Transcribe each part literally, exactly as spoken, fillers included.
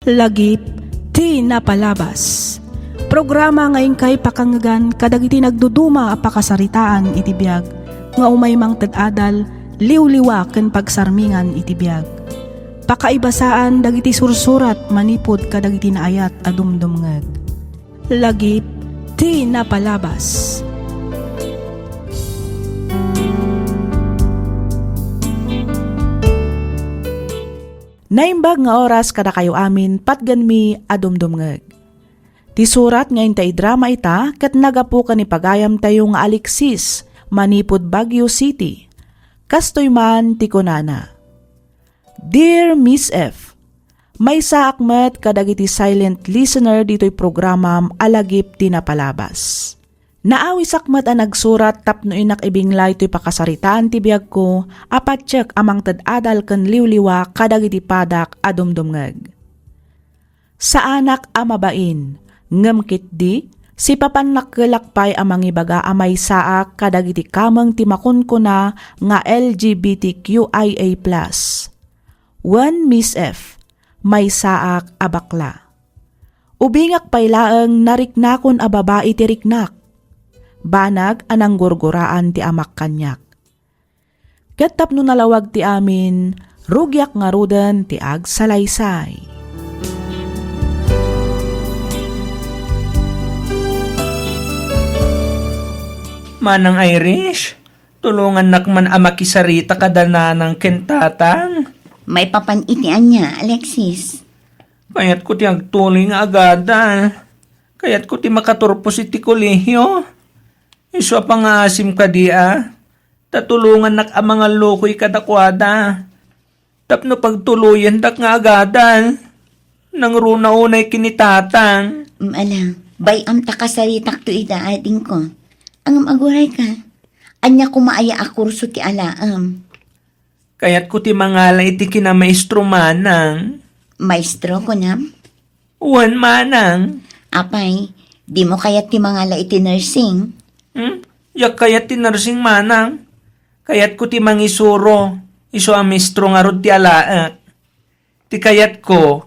Lagip ti napalabas. Programa nga inkay pakangngegan kadagiti nagduduma a pakasaritaan iti biag nga umay mangted adal, liwliwa ken pagsarmingan iti biag. Pakaibasaan dagiti sursurat manipud kadagiti naayat a dumdumngeg. Lagip ti napalabas. Naimbag nga oras kadakayo amin, patgenmi a dumdumngeg. Ti surat nga inta idrama ita ket nagapu ken ni pagayamtayo nga Alexis manipud Baguio City. Kastoy man ti kunana, "Dear Miss F, maysaak met kadagiti silent listener ditoy programam a Lagip ti Napalabas. Naawisak met a nagsurat tapno innak ibinglay toy pakasaritaan ti biagko a patiek a mangted adal ken liwliwa kadagiti padak a dumdumngeg. Saanak a mabain, ngem ketdi, sipapannakkelak pay a mangibaga a maysaak kadagiti kameng ti makunkuna nga L G B T Q I A plus. Wen, Miss F, maysaak a bakla. Ubingak pay laeng nariknakon a babai ti riknak. Banag a nanggurguraan ti amak kaniak. Ket tapno nalawag ti amin, rugiak ngaruden ti agsalaysay." Manang Irish, tulongannak man a makisarita kada nanang ken tatang. Maipapan iti ania, Alexis? Kayatko ti agtuloy nga agadal. Kayatko ti makaturpos iti kolehio. Isu a pangaasim kadi a, ta tulongannak a mangallukoy kadakuada. Tapno pagtuloyendak nga agadal, nangruna unay ken ni tatang. Mm, ala, bay-am ta kasaritakto ida, adingko. Ngem agurayka, ania koma aya a kurso ti alaem? Kayatko ti mangala iti kinamaestro, manang. Maestro, kunam? Wen, manang. Apay, dimo kayat ti mangala iti nursing? Hmm? Diak kayat ti nursing, manang. Kayatko ti mangisuro, isu a maestro ngarud ti alaek. Ti kayatko,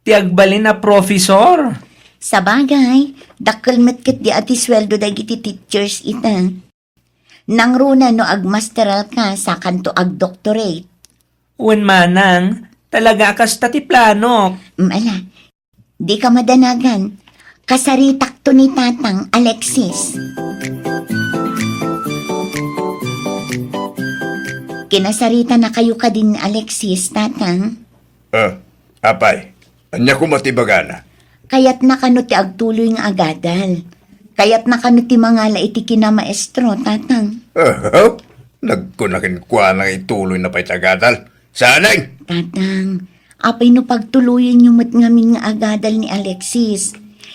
ti agbalin a professor. Sabagay, dakkel met ketdi a ti sueldo dagiti teachers ita. Nangruna no agmasteralka, sakanto agdoctorate. Wen, manang, talaga a kasta ti planok. Mm, ala, dika madanagan. Kasaritakto ni tatang, Alexis. Kinasaritanakayo kadin ni Alexis, tatang? Ah, apay, ania koma ti ibagana? Kayatna kano ti agtuloy nga agadal? Kayatna kano ti mangala iti kinamaestro, tatang? Ah, nagkuna kenkuana nga ituloyna pay ti agadal. Saanen? Tatang, apay no pagtuloyenyo met ngamin nga agadal ni Alexis?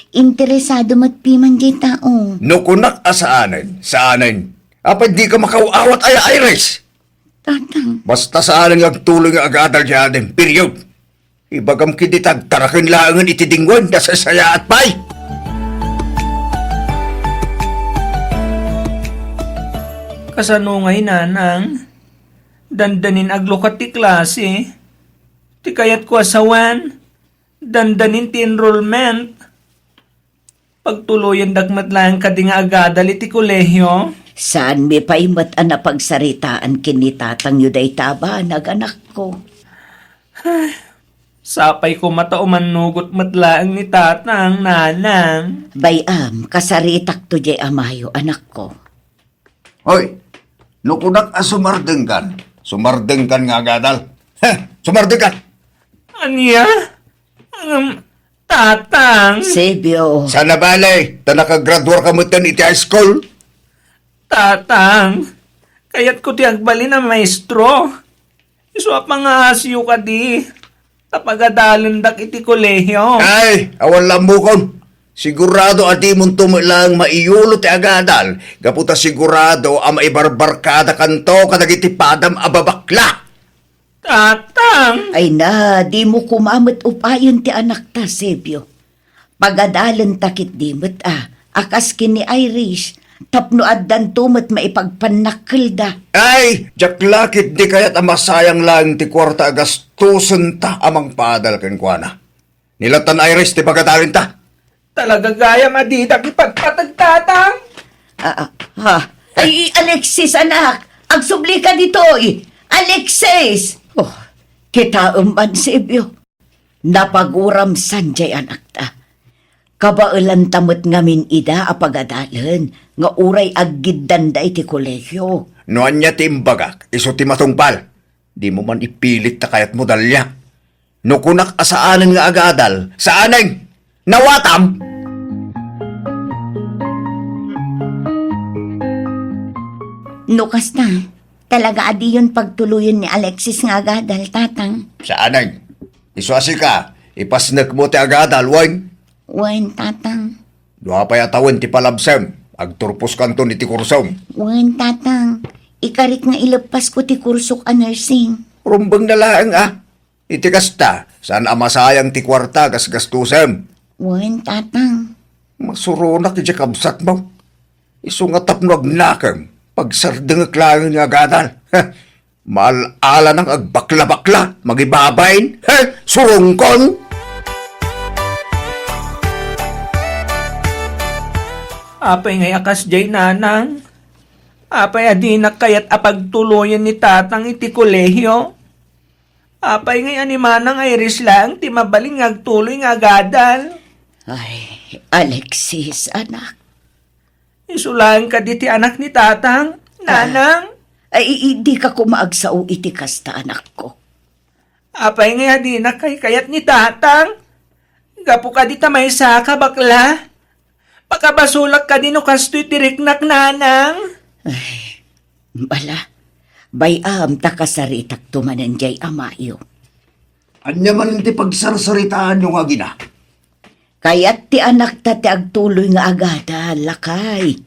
Interesado met piman diay tao. No kunak a saanen, saanen. Apay dika makaw-awat aya, Iris? Tatang. Basta saanen nga agtuloy nga agadal diay adim. Period. Ibagam ketdi ta agtaraken laengen iti dingwen, ta sasayaat pay. Kasano ngay, nanang? Dandanin aglukat ti klase. Ti kayatko a sawen, dandanin ti enrollment. Pagtuloyendak met laeng kadi nga agadal iti kolehio? Saanmi pay met a napagsaritaan ken ni tatangyo dayta a banag, anakko. Ay, sapay koma ta umannugot met laeng ni tatang, nanang. Bay-am, kasaritakto diay amayo, anakko. Hoy, no kunak a sumardengkan, sumardengkan nga agadal. Heh, sumardengkan! Ania? Ngem, tatang. Sebio. Sana bale, ta nakagraduar ka metten iti high school. Tatang, kayatko ti agbalin a maestro. Isu a pangaasiyo kadi, ta pagadalendak iti kolehio. Ay, awan la ammokon. Sigurado a dimonto met laeng maiyulo ti agadal, gapu ta sigurado a maibarbarkadakanto kadagiti padam a babakla. Tatang! Ay na, dimo koma met upayen ti anakta, Sebio. Pagadalenta ketdi met a, a kas ken ni Irish, tapno addanto met maipagpannakkelda. Ay, diak la ketdi kayat a masayang laeng ti kuarta a gastosenta a mangpaadal kenkuana. Ni Latan Iris ti pagadalinta. Talaga gayam a didak ipatpateg, Tatang? Ah, ah, ha? Ay, Alexis, anak! Agsubli ka ditoy! Alexis! Oh, kitaem man, Sebio. Napaguram san jay anakta. Kabaelanta met ngamin ida a pagadalen nga uray aggiddanda iti kolehio. No ania ti imbagak, isu ti matungpal. Dimo man ipilit ta kayatmo, Dalia. No kunak a saanen nga agadal, saanen! Nawatam! No kasta, talaga a diyon pagtuloyen ni Alexis nga agadal, Tatang. Saanen! Isu a sika, ipasnekmo ti agadal, wen? Wen, Tatang. Dua pay a tawen ti palabsem, agturposkanton iti kursom. Wen, Tatang. Ikarik nga ileppasko ti kursok a nursing. Rumbeng na laeng, a. Iti kasta, saan a masayang ti kuarta a gasgastosem. Wen, Tatang. Masuronak iti kabsatmo. Isu nga tapno agnakem, pagsardengek laeng nga agadal. Maal-alanang agbakla-bakla, magibabain, he, surungkon! Apay ngay a kasdiay, Nanang? Apay a dinak kayat a pagtuloyen ni Tatang iti kolehio? Apay ngay a ni Manang Iris laeng ti mabalin nga agtuloy nga agadal? Ay, Alexis, anak. Isu laeng kadi ti anak ni Tatang, Nanang? Ay, i-, i-, dika koma agsao iti kasta, anakko. Apay ngay a dinak kaykayat ni Tatang? Gapu kadi ta maysaka, bakla? Pakabasolak kadi no kastoy ti riknak, Nanang? Ay, bala, bay-am ta kasaritakto manen jay amayo. Ania manen ti pagsarsaritaanyo nga agina? Kayat ti anakta ti agtuloy nga agadal, lakay.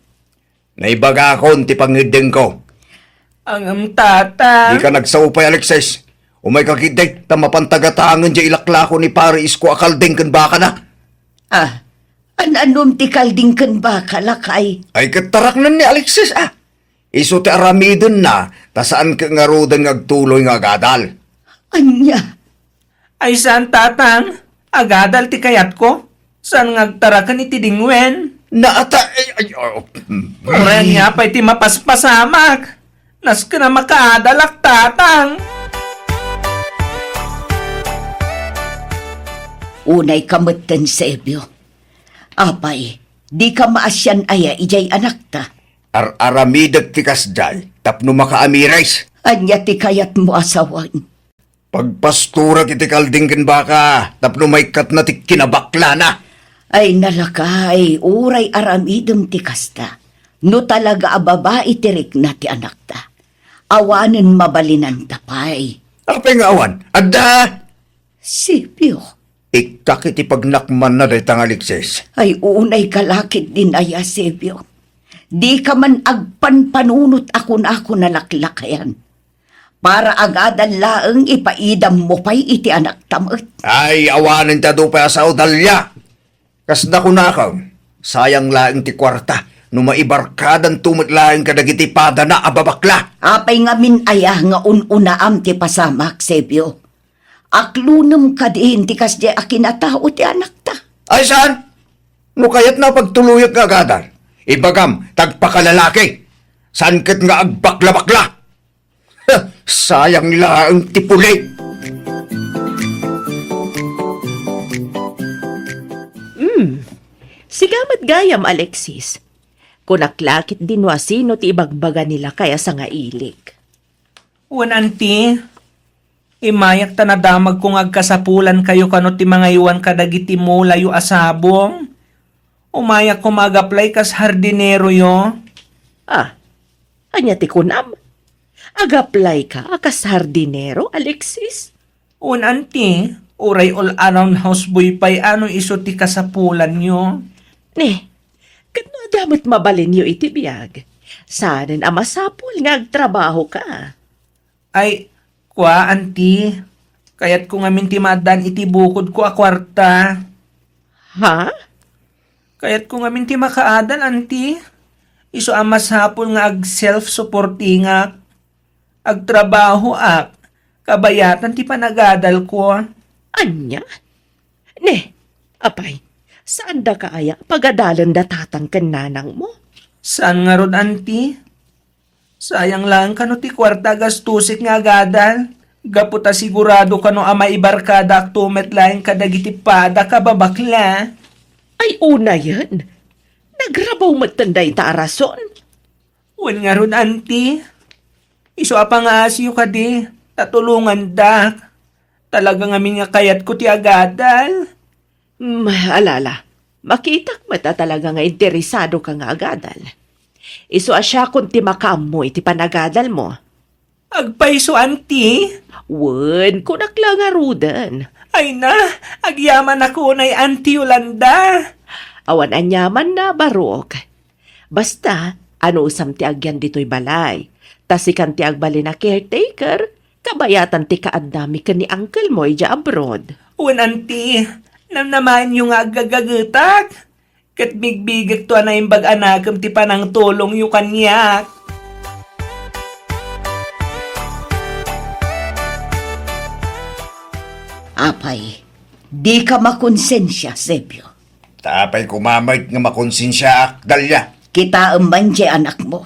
Naibagakon ti pangngeddengko. Ngem, Tata. Dika nagsao pay, Alexis. Umayka ketdi, ta mapan tagatangen jay ilaklako ni Pare Isko a kalding ken bakana. Ah, an-anom ti kalding ken baka, lakay? Ay, ket taraknen ni Alexis, a. Isu ti aramidenna, ta saan ket ngaruden nga agtuloy nga agadal. Ania? Ay saan, Tatang? Agadal ti kayatko? Saan nga agtaraken iti dingwen? Naata-, ay, ay, oh, mm. Uray ania pay ti mapaspasamak? Nasken a makaadalak, Tatang. Unayka metten, Sebio. Apay, dika maasian aya idiay anakta? Ar-aramidek ti kasdiay tapno makaamiris. Ania ti kayatmo a sawen? Pagpastorek iti kalding ken baka tapno maikkatna ti kinabaklana. Ay, nalakay, uray aramidem ti kasta. No talaga a babai ti rikna ti anakta, awanen mabalinanta pay. Apay nga awan? Adda! Sebio. Ikkak iti pagnakmanna dayta nga Alexis. Ay, unayka la ketdin aya, Sebio. Dika man agpanpanunot a kunako nalaklakayan. Para agadal laeng ipaidammo pay iti anakta met. Ay, awanen ti adu pay a sao, Dalia. Kasla kunakem, sayang laeng ti kuarta no maibarkadanto met laeng kadagiti padana a babakla. Apay ngamin aya nga un-unaam ti pasamak, Sebio? Aklonem kadin ti kasdiay a kinatao ti anakta. Ay, saan? No kayatna a pagtuloyek nga agadal, ibagam ta agpakalalaki. Saan ket nga agbaklabakla? Sayang laeng ti puli. Hmm. Siga met gayam, Alexis. Kunak la ketdi no asino ti ibagbaga ni lakay a sangailik. Wen, anti, imayak ta nadamagko nga agkasapulankayo kano ti mangaywan kadagiti mulayo a sabong. Umayak koma ag-apply kas hardineroyo. Ah, ania ti kunam? Ag-apply ka a kas hardinero, Alexis? Wen, anti, uray all-around houseboy pay a no isu ti kasapulanyo. Ne, ket no adda met mabalinyo iti biag, saanen a masapul nga agtrabaho ka? Ay, kua, anti, kayatko ngamin ti maaddaan iti bukodko a kuarta. Ha? Kayatko ngamin ti makaadal, anti. Isu a masapul nga ag-self-supportingak. Agtrabahoak. Kabayatan ti panagadalko. Ania? Ne, Apay, saandaka aya a pagadalen da tatang ken nanangmo? Saan ngarud, Auntie. Sayang laeng kano ti kuarta a gastusek nga agadal, gapu ta sigurado kano a maibarkadaakto met laeng kadagiti padak a babakla. Ay, unayen, nagrabaw metten dayta a rason. Wen ngarud, Auntie, isu a pangaasiyo kadi, ta tulongandak. Talaga ngamin nga kayatko ti agadal. Hmm, ala, ala. Makitak met a talaga nga interesado ka nga agadal. Isu a siakon ti makaammo iti panagadalmo. Agpayso, Auntie? Wen, kunak la ngaruden. Ay na, agyamanak unay, Auntie Yolanda. Awan aniamanna, Barok. Basta, anusam ti agyan ditoy balay. Ta sikan ti agbalin a caretaker, kabayatan ti kaaddami ken ni uncle mo idiay abroad. Wen, Auntie, namnamaenyo nga aggagagetak. Ket bigbigekto a naimbag a nakem ti panangtulongyo kaniak. Apay, dika makonsensia, Sebio. Ta apay koma met nga makonsensiaak, Dalia? Kitaem man diay anakmo.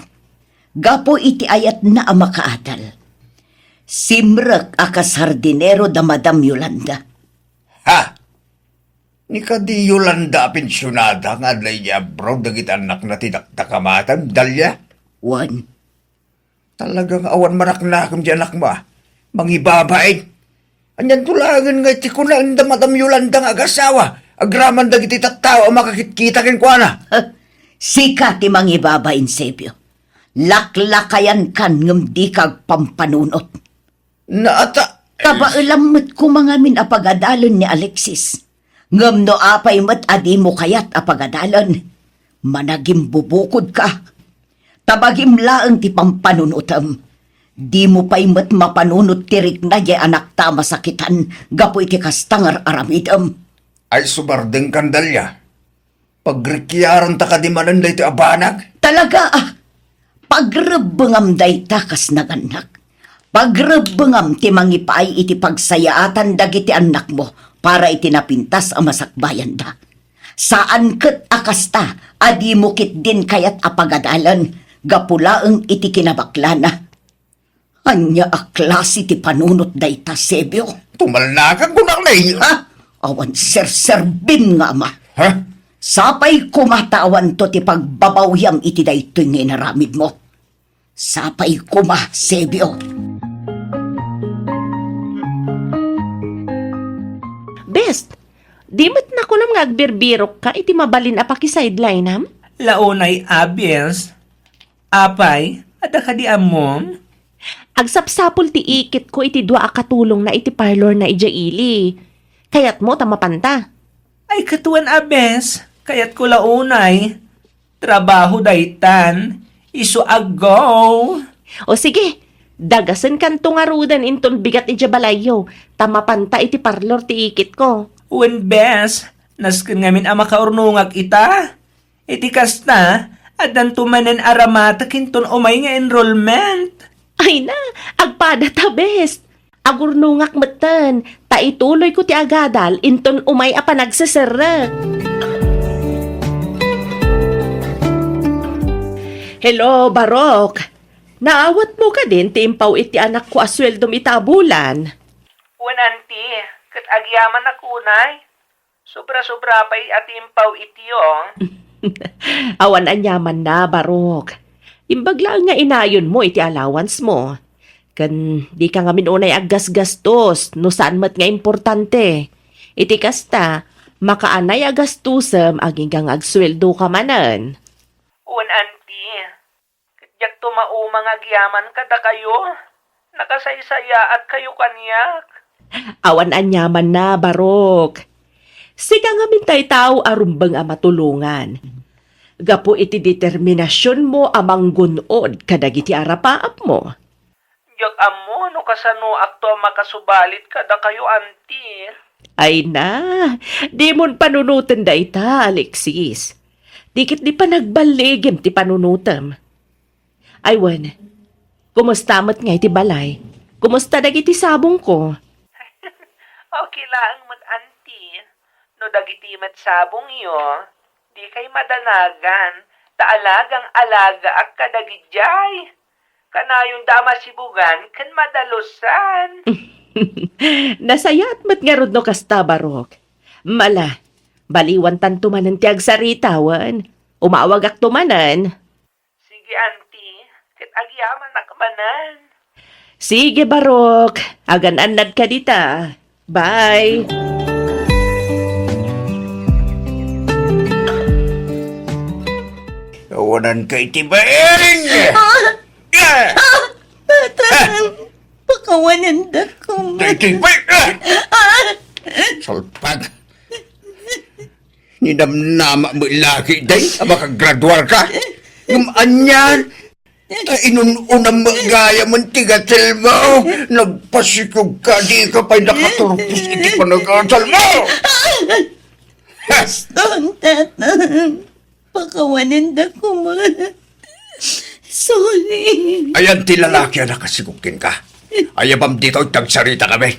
Gapu iti ayatna a makaadal. Simrek a kas hardinero da Madam Yolanda. Ha? Ni kadi Yolanda a pensionada nga adda idiay abroad dagiti annakna ti dakdakamatem, Dalia? Wen. Talaga nga awan manaknakem diay anakmo a. Mangibabain. Anianto laengen nga iti kunaen da Madam Yolanda nga agasawa, agraman dagiti tattao a makakitkita kenkuana? Sika ti mangibabain, Sebio. Laklakayankan ngem dika agpampanunot. Naata- Kabaelam met koma ngamin a pagadalen ni Alexis. Ngem no apay met a dimo kayat a pagadalen, managimbubukodka. Ta bagim laeng ti pampanunotem. Dimo pay met mapanunot ti rikna diay anakta a masakitan gapu iti kasta nga ar-aramidem. Ay, sumardengkan, Dalia. Pagrikiaranta kadi manen daytoy a banag? Talaga, ah! Pagrebbengam dayta kas nagannak. Pagrebbengam ti mangipaay iti pagsayaatan dagiti annakmo para iti napintas a masakbayanda. Saan ket a kasta a dimo ketdin kayat a pagadalen gapu laeng iti kinabaklana. Ania a klase ti panunot dayta, Sebio? Tumalnakan kunak, nay. Ha? Awan serserbim nga ama. Ha? Sapay koma ta awanto ti pagbabawiam iti daytoy nga inaramidmo. Sapay koma, Sebio. Bes, di met nakunam nga agbirbirokka iti mabalin a pakisidelinam? Launay a, Bes. Apay, adda kadi ammom? Agsapsapul ti ikitko iti dua a katulongna iti parlorna idiay ili. Kayatmo ta mapanta? Ay, ket wen a, Bes, kayatko la unay. Trabaho daytan, isu a go. O sige, dagasenkanto ngaruden inton bigat idiay balayyo, ta mapanta iti parlor ti ikitko. Wen, Bes, nasken ngamin a makaurnongak ita. Iti kasta, addanto manen a ramatek inton umay nga enrollment. Ay na, agpada ta, Bes. Agurnongak metten, ta ituloyko ti agadal inton umay a panagseserrek. Hello, Barok. Naawatmo kadin ti impaw iti anakko a sueldom ita a bulan? Wen, Auntie, ket agyamanak unay. Sobra-sobra pay a ti impaw iti, oh. Awan aniamanna, Barok. Imbag laeng nga inayonmo iti allowance mo. Ken dika ngamin unay aggasgastos no saan met nga importante. Iti kasta, makaanay a gastosem agingga nga agsueldoka manen. Wen, Auntie. Ket diakto mauma nga agyaman kadakayo. Nakasaysayaatkayo kaniak. Awan aniamanna, Barok. Sika ngamin tay tao a rumbeng a matulongan. Gapu iti determinasionmo a manggun-od kadagiti arapaapmo. Diak ammo no kasanoakto a makasubalit kadakayo, Auntie. Ay na, dimon panunoten dayta, Alexis. Di ket di panagballigem ti panunotem. Ay wen, kumusta met nga iti balay? Kumusta dagiti sabongko? Okay laeng met, Auntie. No dagiti met sabongyo, dikay madanagan, ta alagang-alagaak kadagidiay. Kanayonda a masibugan ken madalusan. Nasayaat met ngarud no kasta, Barok. Ala, baliwantanto manen ti agsarita wen. Umawagakto manen. Sige, Auntie, ket agyamanak manen. Sige, Barok. Agan-annadka dita. Bye. Awanan kay ti baeng! Ah! Ah! Ah! Tatang! Pakawananda koma. Ti, ti baeng! Ah! Ah! Salpag! Ninamnama met la ketdi a makagraduarka. Ngem anian, ta inun-unam met gayam ti gatilmo. Nagpasikogka, dika pay nakaturpos iti panagadalmo. Baston, Tatang. Pakawananda koma. Sorry. Ayan ti lalaki a nakasikog kenka. Ayabam ditoy, tagsaritakami.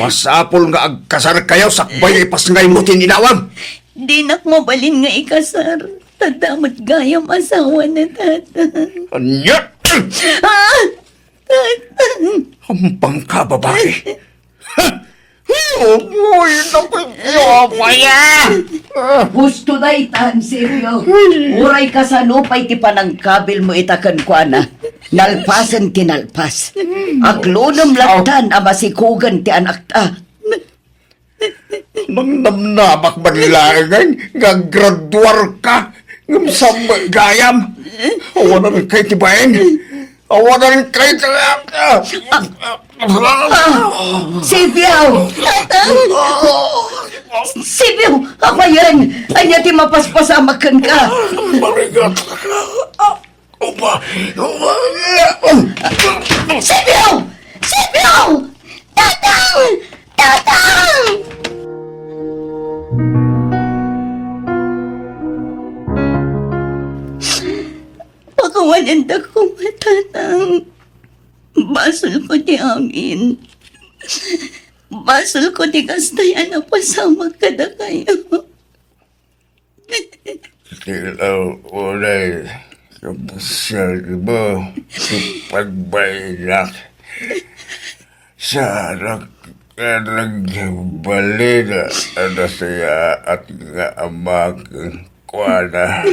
Masapul nga agkasarkayo sakbay ipasngaymo ti ninawam. Dinak mabalin nga ikasar. Ta adda met gayam asawana, Tatang. Ania? Ah! Tatang! Ampangka, babai. Ha? Uy, napaya! Husto daytan, Silvio. Uray kasano pay ti panangkabilmo ita kenkuana, nalpasen ti nalpas. Aklonem lattan a masikogen ti anakta. Nangnamnamak man laengen nga aggraduarka, ngem saan met gayam. Awanan kay ti baeng. Awanan kay ti... Ah, Silvio! Silvio! Apayen! Ania ti mapaspasamak kenka? Marigat. Upa! Upa! Silvio! Silvio! Tatang! Tatang! Pakawananda koma, Tatang. Basolko ti amin. Basolko ti kasta a napasamak kadakayo. Ti unay kabsatmo ti pagbaenak. Saanak a nagbalin a nasayaat nga ama kenkuana.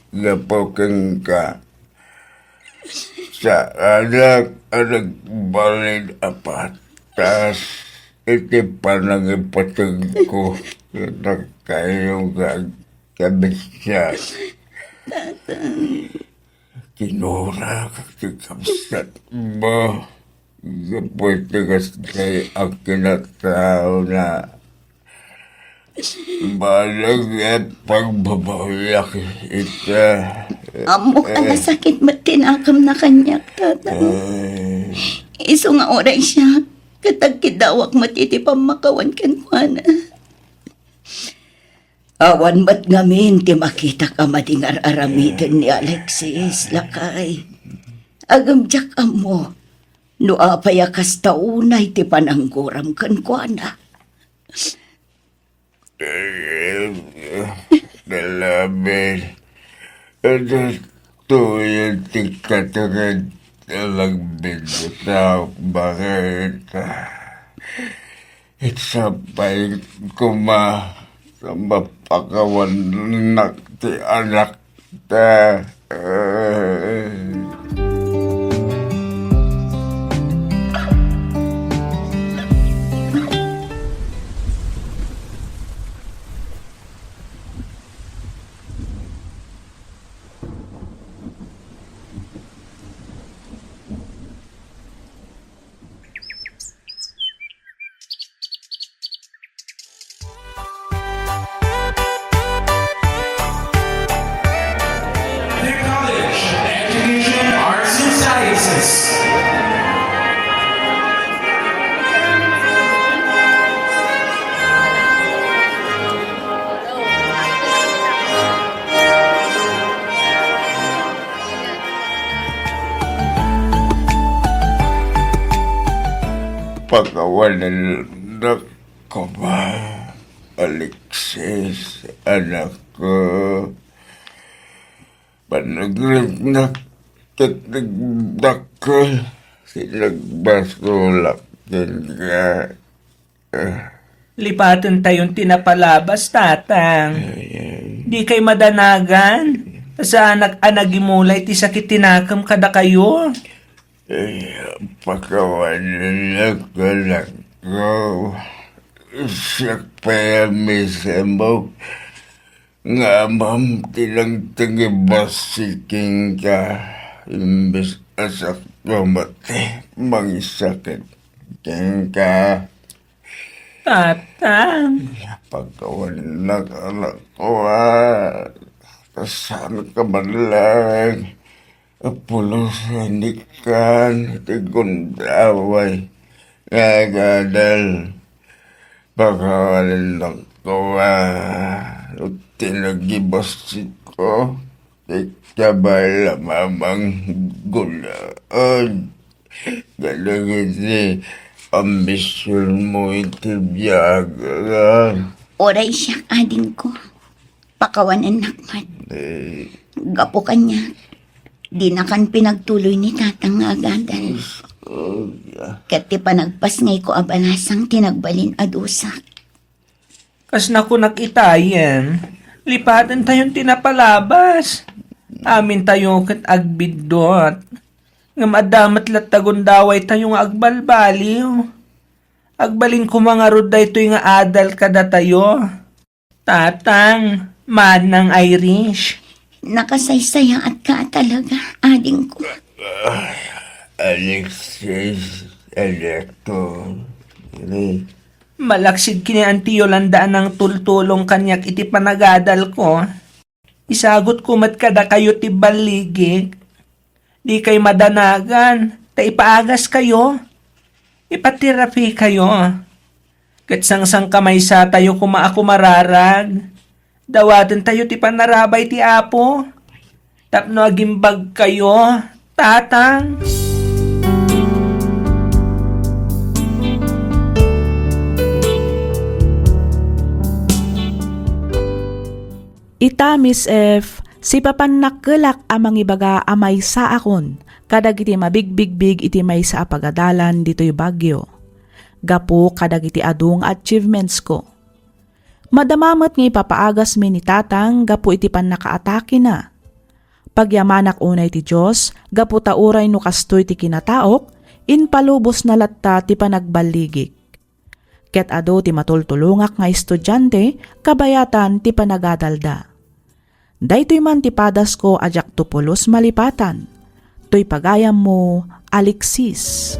Gapu kenka, saanak a nagbalin a patas iti panangipatengko kadakayo nga agkabsiat. Tatang. Kinurak ti kabsatmo gapu iti kasta a kinataona. Baleg nga pagbabawiak ita. Ammok a nasakit met ti nakemna kaniak, Tatang. Ay. Isu nga uray siak, ket agkiddawak met iti pammakawan kenkuana. Awan met ngamin ti makitak a madi nga ar-aramiden ni Alexis, lakay. Ngem diak ammo no apay a kasta unay ti panangguram kenkuana. Nalamin, adda tuyen ti katenged a nagbinbutak baket. Iti sapay koma ta mapakawanak ti anakta. The College of Education, Arts, and Sciences. Pakawanennak koma. Alexis, anakko, panagriknak ket nagdakkel ti nagbasolak kenka. Lipatentayon ti napalabas, Tatang. Ay, ay. Dikay madanagan. Saanak a nagimulay ti sakit ti nakem kadakayo. Ay, pakawanen, anakko. Siak pay a mismo nga amam ti nagtengibas kenka, imbes a sakto met ti mangisakit kenka. Tatang. Pakawanen, anakko, a. Saan ka man lang pulos a nikkan ti gundaway nga agadal. Pakawanen, anakko, a. No tinagibas ko, ti kabay a mamanggunaed kadagiti ambisionmo iti biag. Uray siak, adingko. Pakawanennak met. Eh. Gapu kaniak, dinakan pinagtuloy ni Tatang nga agadal. Oh, yeah. Ket ti panagpasngayko a balasang ti nagbalin a dusak. Kas nakunak itayen, lipatentayon ti napalabas. Amintayo ket agbiddut. Ngem adda met latta gundawaytayo nga agbalbaliw. Agbalin koma ngarud daytoy nga adal kadatayo. Tatang, Manang Irish. Nakasaysayaatka a talaga, adingko. Alexis, anakko. Malaksid ken ni Auntie Yolanda a nangtultulong kaniak iti panagadalko. Isagutko met kadakayo ti balligik. Dikay madanagan, ta ipaagaskayo. Ipaterapikayo. Ket sangsangkamaysatayo koma a kumararag. Dawatentayo ti panarabay ti Apo tapno agimbagkayo, Tatang. Ita, Miss F, sipapan nakkelak a mangibaga a maysaakon kadagiti mabigbigbig iti maysa a pagadalan ditoy Baguio, gapu kadagiti adu nga achievementsko. Madama met nga ipapaagasmi ni Tatang gapu iti pannakaatakena. Pagyamanak unay ti Dios gapu ta uray no kastoy ti kinataok, impalubosna latta ti panagballigik. Ket adu ti matultulongak nga estudiante kabayatan ti panagadalda. Daytoy man ti padasko a diakto pulos malipatan. Toy pagayammo, Alexis.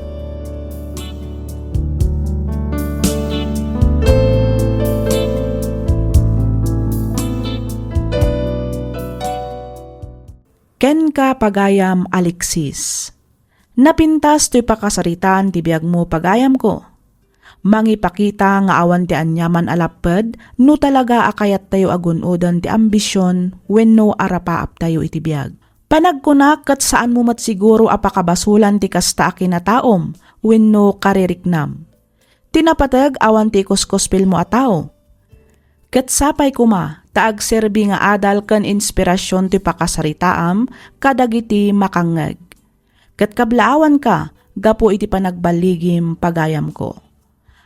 Kenka, pagayam Alexis. Napintas toy pakasaritaan ti biagmo, pagayamko. Mangipakita nga awan ti aniaman a lapped no talaga a kayattayo a gun-oden ti ambision wenno arapaaptayo iti biag. Panagkunak ket saanmo met siguro a pakabasolan ti kasta a kinataom wenno kaririknam. Ti napateg awan ti ikuskuspilmo a tao. Ket sapay koma ta agserbi nga adal ken inspirasion ti pakasaritaam kadagiti makangngeg. Ket kablaawanka gapu iti panagballigim, pagayamko.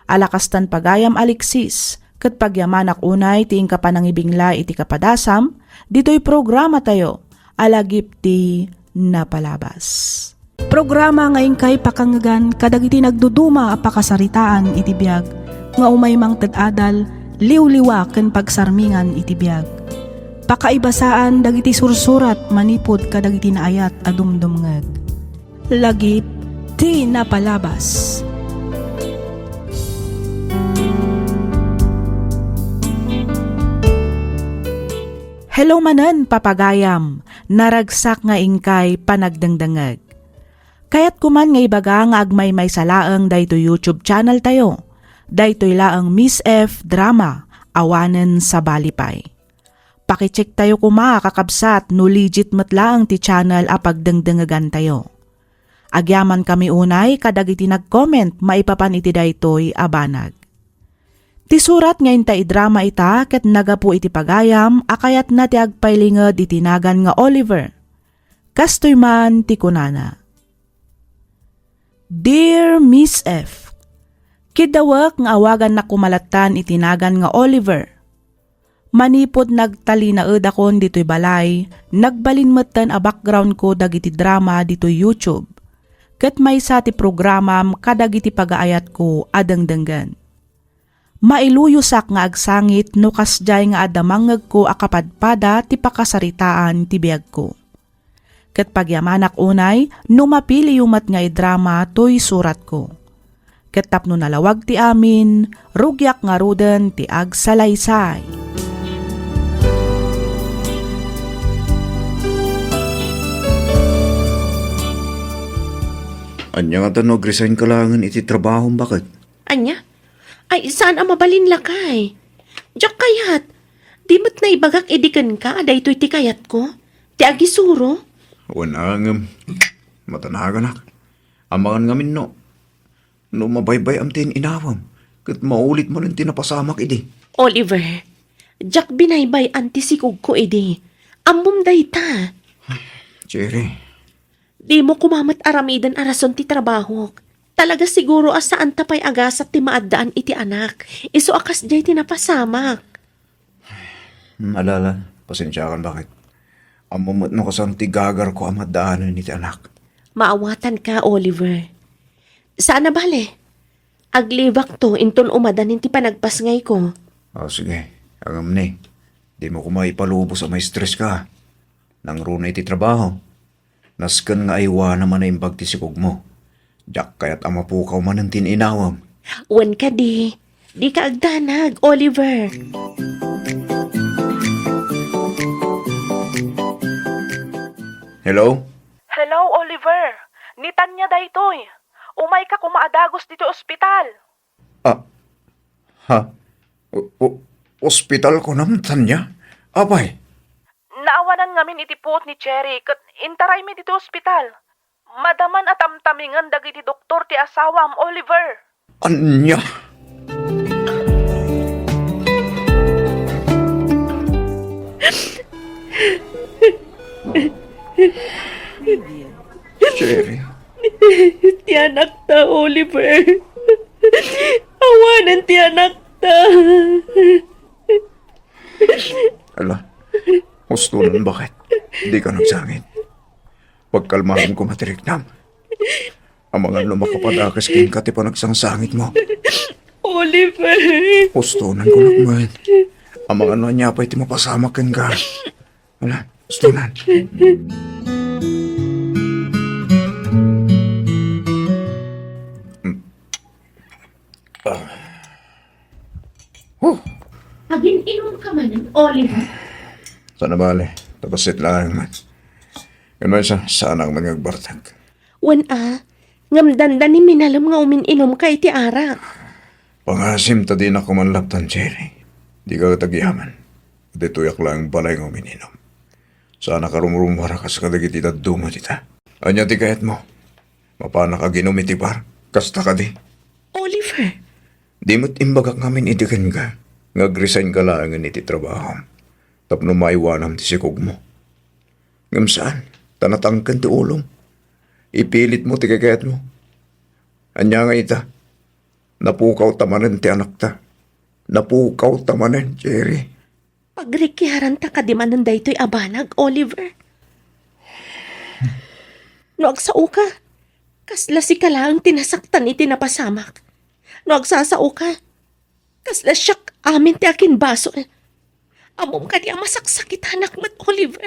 Ala kastan, pagayam Alexis, ket pagyamanak unay ti inka panangibingla iti kapadasam ditoy programatayo a Lagip ti Napalabas. Programa nga inkay pakangngegan kadagiti nagduduma a pakasaritaan iti biag nga umay mangted adal, liwliwa ken pagsarmingan iti biag. Pakaibasaan dagiti sursurat manipud kadagiti naayat a dumdumngeg. Lagip ti Napalabas. Hello manen, papagayam. Naragsak nga inkay panagdengdengngeg. Kayatko man nga ibaga nga agmaymaysa laeng daytoy YouTube channel tayo. Daytoy laeng Miss F Drama, awanen sabali pay. Pakichecktayo koma, kakabsat, no legit met laeng ti channel a pagdengdengegantayo. Agyamankami unay kadagiti nag-comment maipapan iti daytoy a banag. Ti surat nga inta idrama ita ket nagapu iti pagayam a kayatna ti agpailinged iti nagan nga Oliver. Kastoy man ti kunana, "Dear Miss F, kiddawek nga awagannak koma lattan iti nagan nga Oliver. Manipud nagtalinaedakon ditoy balay, nagbalin metten a background ko dagiti drama ditoy YouTube, ket maysa ti programam kadagiti pagaayatko a dengdenggen. Mailuyosak nga agsangit no kasdiay nga adda mangngegko a kapadpada ti pakasaritaan ti biagko. Ket pagyamanak unay no mapiliyo met nga idrama toy suratko. Ket tapno nalawag ti amin, rugiak ngaruden ti agsalaysay." Ania ngata no agresign ka laengen iti trabahom, baket? Ania? Ay, saan a mabalin, lakay. Diak kayat. Di met naibagak idi kenka a daytoy ti kayatko. Ti agisuro. Wen a ngem, matanaganak. Amangan ngamin no, no mabaybay-am ti in-inawam, ket maulit manen ti napasamak idi. Oliver, diak binaybay-an ti sikogko idi. Ammom dayta. Cherry. Dimo koma met aramiden a rason ti trabahok. Talaga siguro a saan ta pay agasat ti maaddaan iti anak. Isu a kasdiay ti napasamak. Hmm, ala, ala, pasensiakan, baket. Ammom met no kasano ti gagarko a maaddaanen iti anak. Maawatanka, Oliver. Saan a bale. Aglibakto inton umadanin ti panagpasngayko. O, sige. Ngem ni, dimo koma ipalubos a ma-stress ka. Nangruna iti trabaho. Nasken nga aywanam a naimbag ti sikogmo. Diak kayat a mapukaw manen ti in-inawam. Wen kadi, dika agdanag, Oliver. Hello? Hello, Oliver. Ni Tanya daytoy. Umayka koma a dagus ditoy ospital. Ah, ha? O-, o-, ospital kunam, Tanya? Apay? Naawanan ngamin iti puot ni Cherry ket intaraymi ditoy ospital. Madaman a tamtamingen dagiti doktor ti asawam, Oliver. Ania? Cherry. Ti anakta, Oliver. Awanen ti anakta. Ala, hustonan, baket. Dika nagsangit. Pagkalmaem koma ti riknam. Amangan no makapadakes kenka ti panagsangsangitmo. Oliver! Hustonan ko met. Amangan no ania pay ti mapasamak kenka. Ala, hustonan. Huh. Agin-inom ka manen, Oliver? Saan a bale, ta bassit laeng man. Ngem maysa, saanak man nga agbartek. Wen a, ngem dandani minalem nga umin-inom ka iti arak. Pangasim ta dinak koma laptan, Cherry. Dika ket agyaman. Ditoyak laeng balay nga umin-inom. Saanak a rumrummuar a kas kadagiti dadduma dita. Ania ti kayatmo? Mapanak aginom iti bar? Kasta kadi? Oliver! Di met imbagak ngamin idi kenka nga agresign ka laengen iti trabahom tapno maaywanam ti sikogmo. Ngem saan, ta natangken ti ulom. Ipilitmo ti kayatmo. Ania nga ita? Napukaw ta manen ti anakta. Napukaw ta manen, Cherry. Pagrikiaranta kadi manen daytoy a banag, Oliver? No agsaoka, kasla sika laeng ti nasaktan iti napasamak. No agsasaoka, kasla siak amin ti akinbasol. Ammom kadi a masaksakitanak met, Oliver?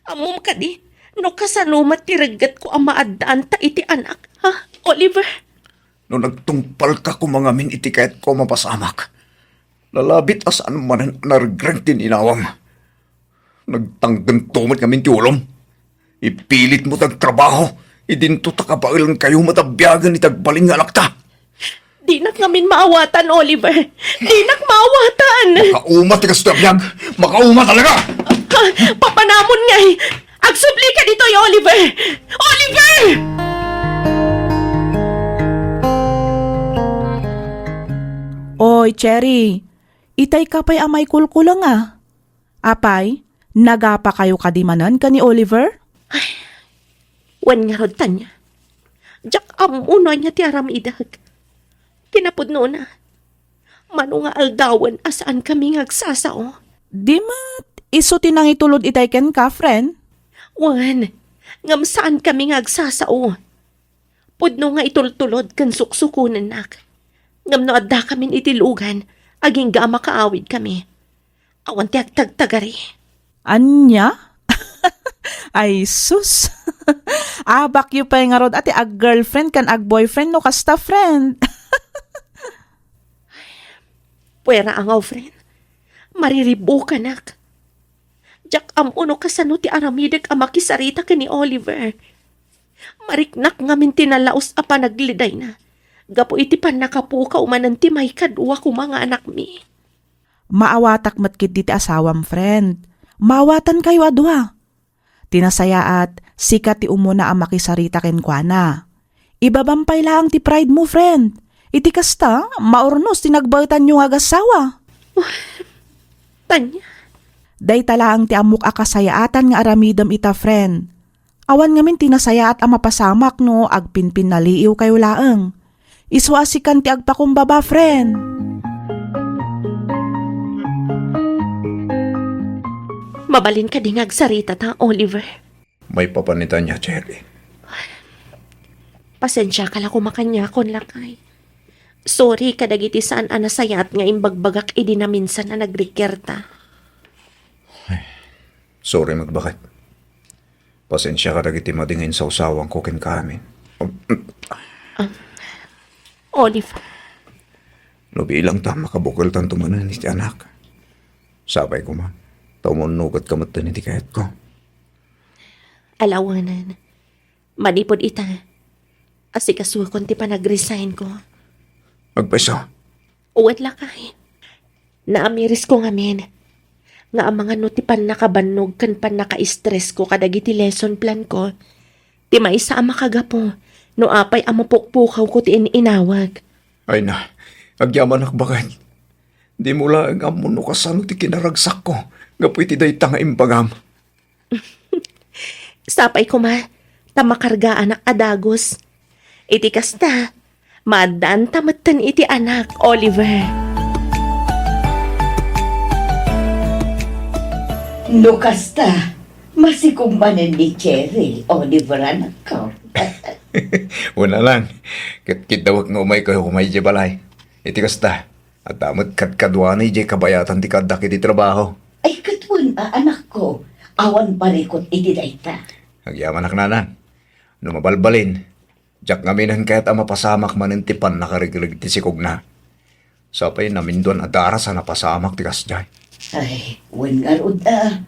Ammom kadi no kasano met ti reggetko a maaddaanta iti anak, ha, Oliver? No nagtungpalka koma ngamin iti kayatko a mapasamak, lalabit a saan manen a naregreg ti in-inawam. Nagtanggento met ngamin ti ulom. Ipilitmo ti agtrabaho. Idinto ta kabaelankayo met a biagen iti agbalin nga anakta. Dinak ngamin maawatan, Oliver. Dinak maawatan. Makauma ti kastoy a biag. Makauma talaga. Ah, papanamon ngay. Agsubli ka ditoy, Oliver. Oliver! Oy, Cherry, itay ka pay a maikulkulenga. Apay, nagapakayo kadi manen ken ni Oliver? Wen ngarud, Tanya. Diak ammo no ania ti aramidek. Kinapudnona, mano nga aldawen a saankami nga agsasao. Di met isu ti nangitulod itay kenka, friend? Wen, ngem saankami nga agsasao. Pudno nga itultulod ken suksukonennak. Ngem no addakamin iti lugan, agingga a makaawidkami. Awan ti agtagtagari. Ania? Ay, sus! Abakyo pay ngarud a ti ag-girlfriend ken ag-boyfriend no kasta, friend. Puera a nga, friend. Mariribukanak. Diak ammo no kasano ti aramidek a makisarita ken ni Oliver. Mariknak ngamin ti nalaus a panaglidayna gapu iti pannakapukaw manen ti maikadua koma nga anakmi. Maawatak met ketdi ti asawam, friend. Maawatankayo a dua. Ti nasayaat, sika ti umuna a makisarita kenkuana. Ibabam pay laeng ti pride mo, friend. Iti kasta, maurnos ti nagbaetanyo nga agassawa. Tanya. Dayta laeng ti ammok a kasayaatan nga aramidem ita, friend. Awan ngamin ti nasayaat a mapasamak no agpinpinnaliiwkayo laeng. Isu a sikan ti agpakumbaba, friend. Mabalin kadi nga agsarita ta, Oliver? Maipapan ni Tanya, Cherry. Pasensiaka la koma kaniakon, lakay. Sorry kadagiti saan a nasayaat nga imbagbagak idi naminsan a nagriker ta. Sorry met baket. Pasensiaka dagiti madi nga insawsawanko kenka amin. Oliver. No bilang ta, makabukeltanto manen iti anak. Sapay koma, ta umunnugetka metten iti kayatko. Alawanan, manipud ita, asikasuakon ti panag-resignko. Agpayso? Wen, lakay. Naamirisko ngamin nga amangan no ti pannakabannog ken pannaka-estresko kadagiti lesson planko ti maysa a makagapu no apay a mapukpukawko ti in-inawek. Ay na, agyamanak baket. Dimo laeng ammo no kasano ti kinaragsakko gapu iti dayta nga imbagam. Sapay koma, ta makargaanak a dagus. Iti kasta, maaddaanta metten iti anak, Oliver. No kasta, masikog manen ni Cherry, Oliver, anakko. Wen, nanang, ket kiddawek nga umaykayo koma idiay balay. Iti kasta, adda met kadkaduana idiay kabayatan ti kaaddak iti trabaho. Ay, ket wen a, anakko, awan parikut iti dayta. Agyamanak, nanang. No mabalbalin, diak ngaminen kayat a mapasamak manen ti pannakaregreg ti sikogna. Sapay naminduan a daras a napasamak ti kasdiay. Ay, wen ngarud a,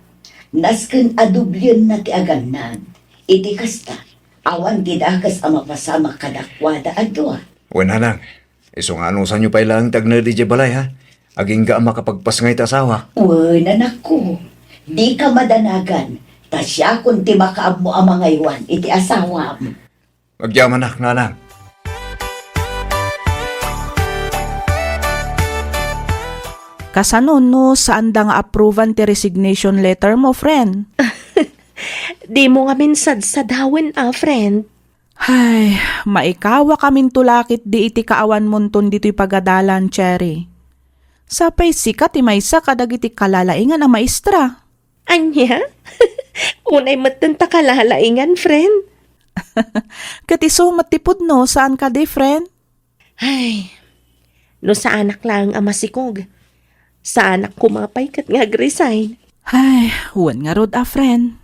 nasken a doblienna ti agannad. Iti kasta, awan ti dakes a mapasamak kadakuada a dua. Wen, nanang, isu nga anusanyo pay laeng ti agnaed idiay balay, ha? Agingga a makapagpasngay ti asawak. Wen, anakko, dika madanagan, ta siakon ti makaammo a mangaywan iti asawam. Agyamanak, nanang. Kasano no saanda nga approvean ti resignation letter mo, friend? Dimo ngamin sadsadawen a, friend. Hay, maikawakaminto la ketdi iti kaawanmonton ditoy pagadalan, Cherry. Sapay sika ti maysa kadagiti kalalaingan a maestra. Ania? Unay metten ta kalalaingan, friend. Ket isu met ti pudno, saan kadi, friend? Ay, no saanak laeng a masikog, saanak koma pay ket nga ag-resign. Ay, wen ngarud a, friend.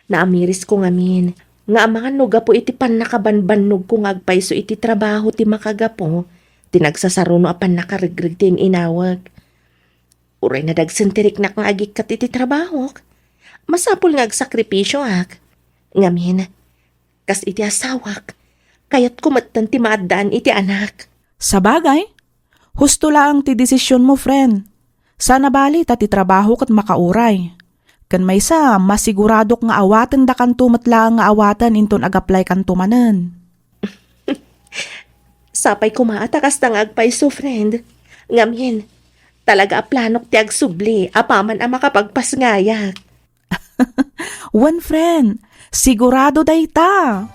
Naamirisko ngamin nga amangan no gapu iti pannakabanbannogko nga agpayso iti trabaho ti makagapu ti nagsasaruno a pannakaregreg ti in-inawek. Uray nadagsen ti riknak nga agikkat iti trabahok, masapul nga agsakripisioak. Ngamin, kas iti asawak, kayatko metten ti maaddaan iti anak. Sabagay, husto laeng ti desisionmo, friend. Saan a bali ta ti trabaho ket makauray. Ken maysa, masiguradok nga awatendakanto met laeng nga awaten inton ag-applykanto manen. Sapay koma a ta kasta nga agpayso, friend. Ngamin, talaga a planok ti agsubli apaman a makapagpasngayak. Wen, friend, sigurado dayta.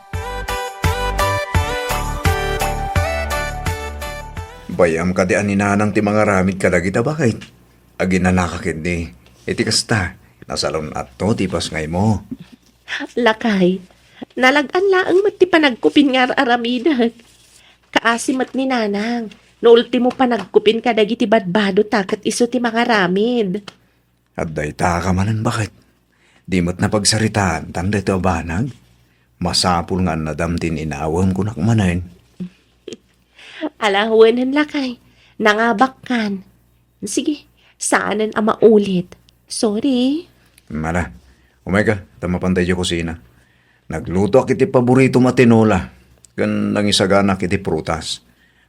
Bay-am kadi a ni Nanang ti mangaramid kadagita, baket? Aginanaka ketdi. Iti kasta, nasalun-atto ti pasngaymo. Lakay, nalag-an laeng met ti panagkupin nga ar-aramidek. Kaasi met ni Nanang, no ultimo panagkupin kadagiti badbadota ket isu ti mangaramid. Adda ita ka manen, baket? Di met napagsaritaan tan daytoy a banag? Masapul nga annadam ti inawem, kunak manen. Ala, wenen lakay. Nangabakkan. Sige, saanen a maulit. Sorry. Mala, umayka, ta mapan ta idiay kusina. Naglutoak iti paboritom a tinola, ken nangisaganak iti prutas.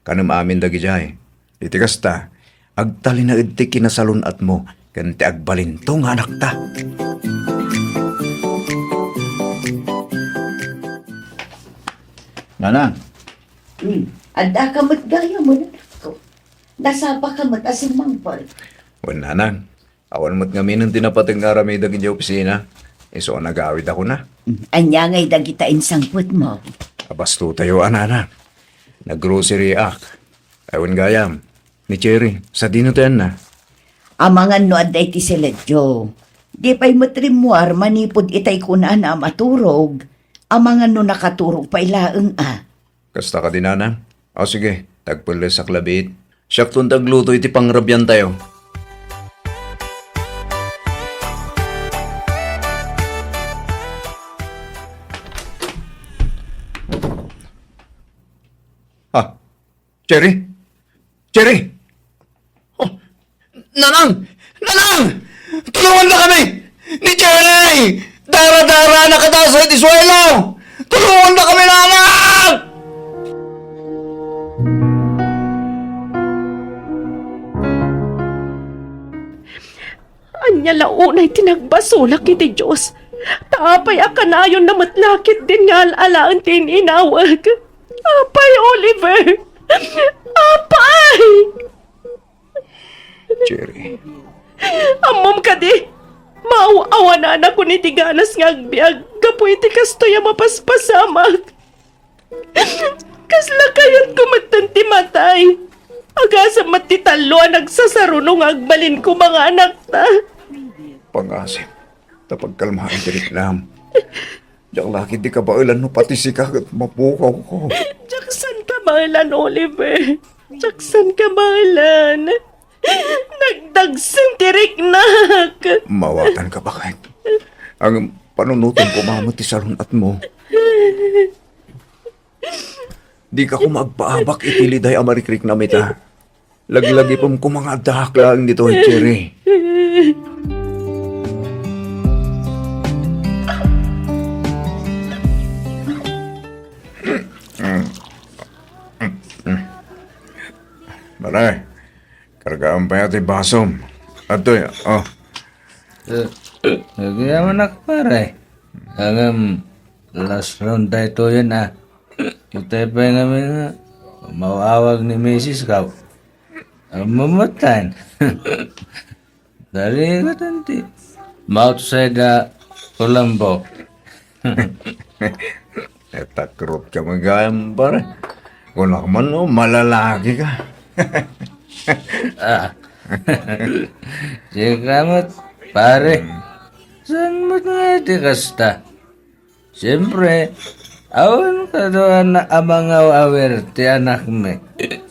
Kanem amin dagidiay. Iti kasta, agtalinaed ti kinasalun-atmo ken ti agbalinto nga anakta. Nanang. Hmm. Adda ka met gayam, anakko. Nasapa ka met a simmangpet. Wen, Nanang. Awan met ngaminen ti napateg nga aramidek idiay opisina. Isu a nagawidakon. Hmm. Ania ngay dagita insangpetmo? Abastotayo a, Nanang. Naggrocery-ak. Ay, wen gayam. Ni Cherry, sadino ti anna? Amangan no adda iti siledyo. Di pay met rimmuar manipud itay kunana a maturog. Amangan no nakaturog pay laeng a. Kasta kadi, Nanang? O sige, tagpellesak labiit. Siakton ti agluto iti pangrabiantayo. Ah, Cherry? Cherry! Oh, Nanang! Nanang! Tulungandakami! Ni Cherry! Dara-dara, nakadasa iti suelo! Tulungandakami, Nanang! Ania la unay ti nagbasolak iti Dios? Ta apay a kanayonna met la ketdin nga al-alaen ti in-inawek? Apay, Oliver! Apay! Cherry. Ammom kadi, maaw-awananakon iti ganas nga agbiag gapu iti kastoy a mapaspasamak. Kasla kayatko metten ti matay. Agasem met ti tallo a nagsasaruno nga agbalin koma nga anakta. Pangasem, ta pagkalmaen ti riknam. Diak la ketdi kabaelan no pati sika ket mapukawko. Diak san kabaelan, Oliver. Diak san kabaelan. Nagdagsem ti riknak. Mawatanka, baket. Ngem panunoten koma met ti salun-atmo. Dika koma agpaabak iti liday a marikriknam ita. Laglagipem koma nga addaak laeng ditoy, Cherry. Pare, kargaam pay ti basom. Adtoy, oh. Eh, agyaman ak, pare. Ngem, last round daytoyen, ah. Itay pay ngamin nga, maawag ni misis ko. Mamatan. Dari ka tanti. Moutside a Colombo. Etakrot ka magayam, pare. Kunak man, no, malalaki ka. Ah. Sika met, pare. Hmm. Saan met nga iti kasta? Siempre, awan kaduana a mangaw-awir ti anakmi.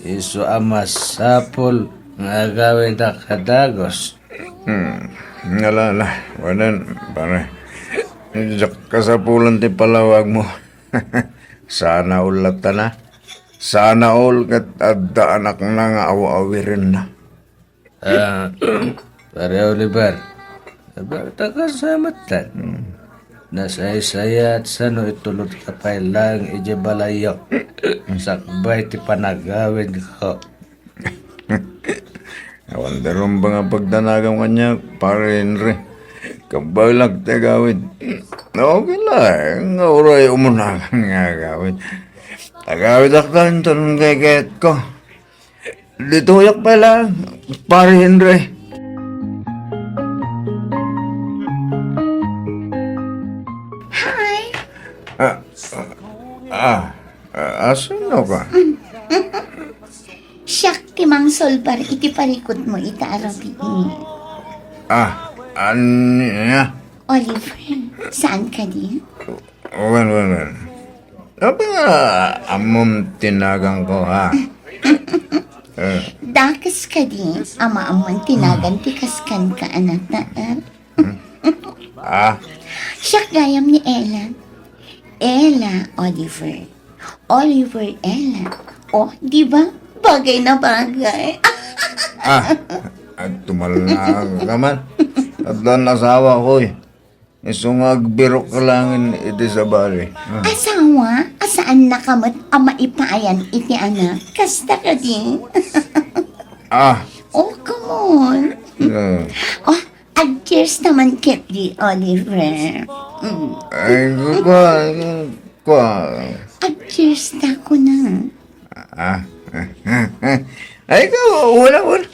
Isu a masapul nga agawidak a dagus. Hmm, ala, ala, wanan, pare. Diak kasapulan ti palawagmo. Sana all latta na. Sana all ket adda anakna nga aw-awirenna. Ah, Pare Oliver, Oliver, ta kasamatta. Hmm. Nasaysayaat sano itulodka pay laeng idiay balayyo. Sakbay ti panagawidko. Awan ti rumbeng a pagdanagam kaniak, Pare Henry. Kabaelak ti agawid. Okay laeng nga uray umunakan nga agawid. Agawidak ta inton kaykayatko. Ditoyak pay la, Pare Henry. Hi! Ah, ah, ah, asino ka? Siak ti mangsolbar iti parikutmo ita a rabii. Ah, ania? Oliver, saan kadi? Wen, wen, wen. Apay nga ammom ti naganko, ha? Eh. Dakes kadi a maammoan ti nagan ti kaskanka a nataer? Ah? Siak gayam ni Ella. Ella, Oliver. Oliver, Ella. Oh, di ba? Bagay na bagay. Ah, agtumalna ka man. Addan asawa ko, eh. Isu nga agbirok ka laeng iti sabali. Ah. Asawa? A saannaka met a maipaayan iti anak? Kasta kadi? Ah. Oh, come on. Eh. Oh, ag-cheers ta man ketdi, Oliver. Mm. Ay, kwa, kwa. Ag-cheers ta kuna. Ah. Ay, kwa, wala, wala.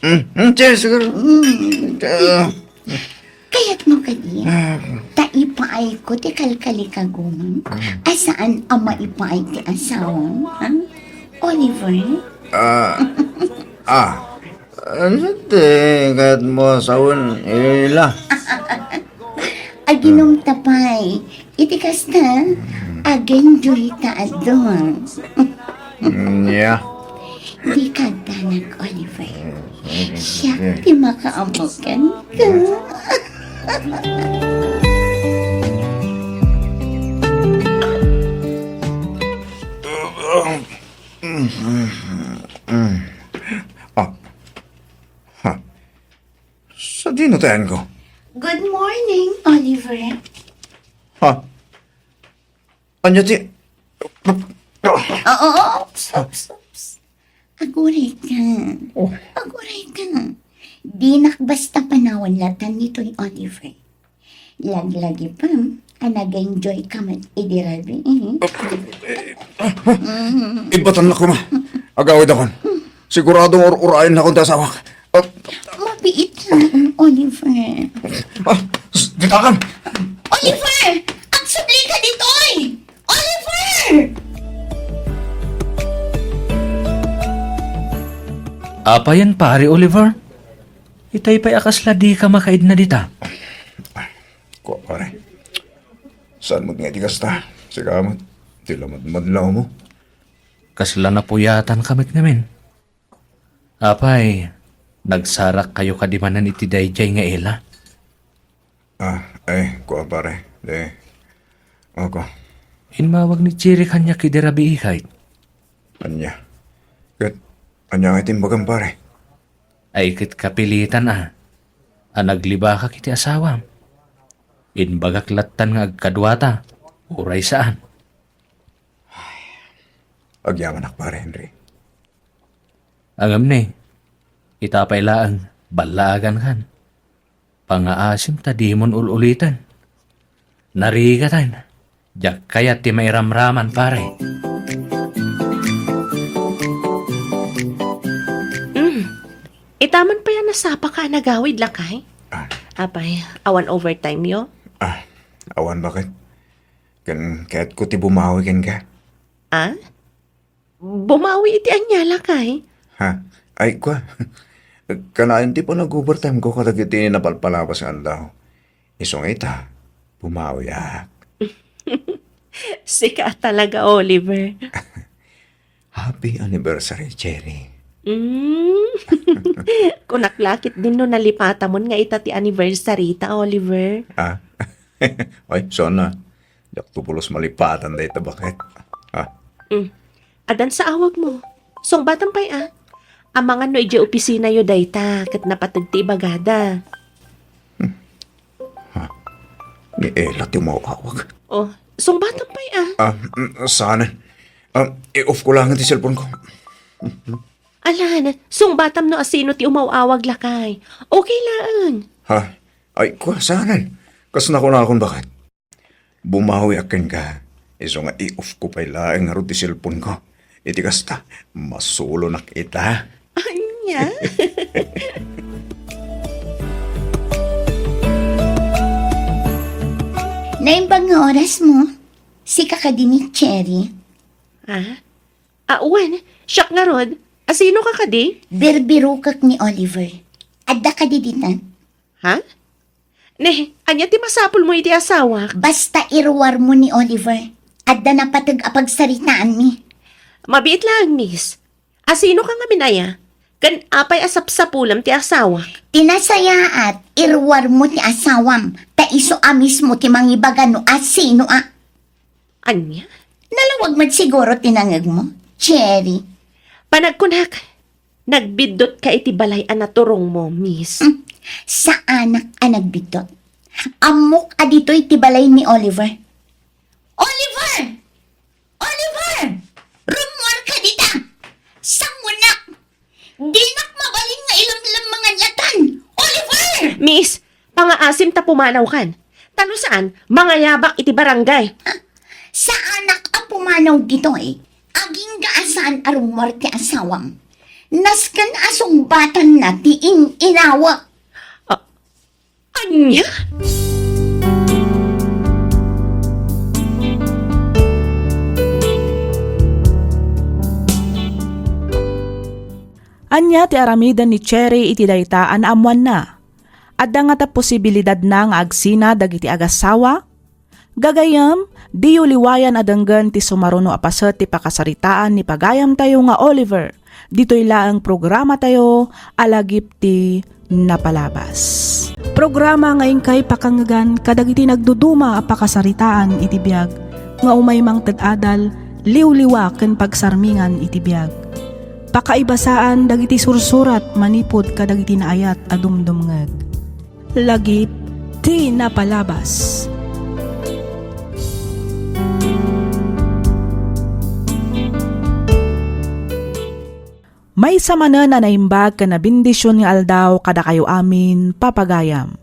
Mm, mm, cheers, girl. Mm. Ah. Kayatmo kadi? Ah. Ta ipaayko ti kalkalikagumam, a saan a maipaay ti asawam, ha? Oliver? Ah, ah. Ania ti kayatmo a sawen, Ella? Aginom ta pay. Iti kasta, ag-enjoy ta adu. Nia. Dika agdanag, Oliver. Siak ti makaammo kenka. Ah. Ha. Sadino ti ayanko? Good morning, Oliver. Ha? Ania ti... Oo, oops, oops, oops. Aguray ka. Oh. Aguray ka. Dinak basta panawan latan nitoy, Oliver. Laglagipem a nag-enjoy ka met idi rabii, eh. Ibatan na koma. Agawid akon. Sigurado nga ur-urayen nakon ti asawak. Ah. Mabiit laeng, Oliver. Ah, s-, ditakan. Oliver! Agsubli ka ditoy! Oliver! Apayen, Pare Oliver? Itay pay a kasla dika makaidna dita. Kua, pare. Saan met nga iti kasta? Sika met, ti lamadmadlawmo. Kasla napuyatanka met ngamin. Apay, nagsarakkayo kadi manen iti daydiay nga Ella? Ah, ay, kua, pare. Di, ako. Immawag ni Cherry kaniak idi rabii, kayat. Ania? Ket ania nga iti imbagam, pare? Ay, ket kapilitan a, a naglibakak iti asawam. Imbagak lattan nga agkaduata, uray saan. Agyamanak, Pare Henry. Ngem ni, ita pay laeng, ballaagankan. Pangaasim ta dimon ul-uliten. Narigatan, diak kayat ti mairamraman, pare. Mm. Ita man pay a nasapaka a nagawid, lakay? Ah. Apay, awan overtime yo? Ah, awan, baket. Ken kayatko ti bumawi kenka. Ah? Bumawi iti ania, lakay? Ha? Ay, kua. Kanayon ti panag-overtime ko kadagiti napalpalabas nga aldaw. Isu nga ita, bumawiak. Sika talaga, Oliver. Happy anniversary, Cherry. Mm. Kunak la ketdin no nalipatamon nga ita ti anniversary ta, Oliver. Ah? Ay, sana. Diak to pulos malipatan dayta, baket. Ah. Mm. Addan sa awagmo. Sungbatam pay a. Amangan no idiay opisinayo dayta ket napateg ti ibagada. Hmm. Ha? Ni Ella ti umaw-awag. Oh, sungbatam pay a. Ah, mm, saan? Ah, i-off ko lang ti cellphone ko. Alan, sungbatam no asino ti umaw-awag, lakay. Okay laeng. Ha? Ay, kua, saan? Kas nakunakon, baket. Bumawiak kenka, isu nga i-off ko pay laeng ngarud ti cellphone ko. Iti kasta, masulonak ita. Ania? Naimbag nga oras mo. Sika kadi ni Cherry. Ah? Ah, wen, siak ngarud. Asino ka kadi? Birbirokek ni Oliver. Adda kadi ditan? Ha? Ne, ania ti masapulmo iti asawak? Basta iruarmo ni Oliver. Adda napateg a pagsaritaanmi. Mabiit laeng, miss. Asino ka ngamin aya? Ken apay a sapsapulem ti asawak? Ti nasayaat, iruarmo ti asawam, ta isu a mismo ti mangibaga no asino a. Ania? Nalawag met siguro ti nangegmo, Cherry. Panagkunak, nagbiddut ka iti balay a naturongmo, miss. Hmm, saanak a nagbiddut. Ammok a ditoy ti balay ni Oliver. Oliver! Oliver! Rummuarka dita! Sangonak! Dinak mabalin nga ilemlemmengan latan! Oliver! Miss, pangaasim ta pumanawkan. Ta no saan, mangayabak iti barangay. Ha? Saanak a pumanaw ditoy. Agingga a saan a rummuar ti asawam. Nasken a sungbatanna ti in-inawek. Ah, ania? Ania ti aramiden ni Cherry iti dayta a naammoanna? Adda ngata posibilidadna nga agsina dagiti agassawa? Gagayyem, diyo liwayan a denggen ti sumaruno a paset ti pakasaritaan ni pagayamtayo nga Oliver. Ditoy laeng programatayo a Lagip ti Napalabas. Programa nga inkay pakangegan kadagiti nagduduma a pakasaritaan iti biag nga umay mangted adal, liwliwa ken pagsarmingan iti biag. Pakaibasaan dagiti sursurat manipud kadagiti naayat a dumdumngeg. Lagip ti Napalabas. Maysa manen a naimbag ken nabendision nga aldaw kadakayo amin, papagayam.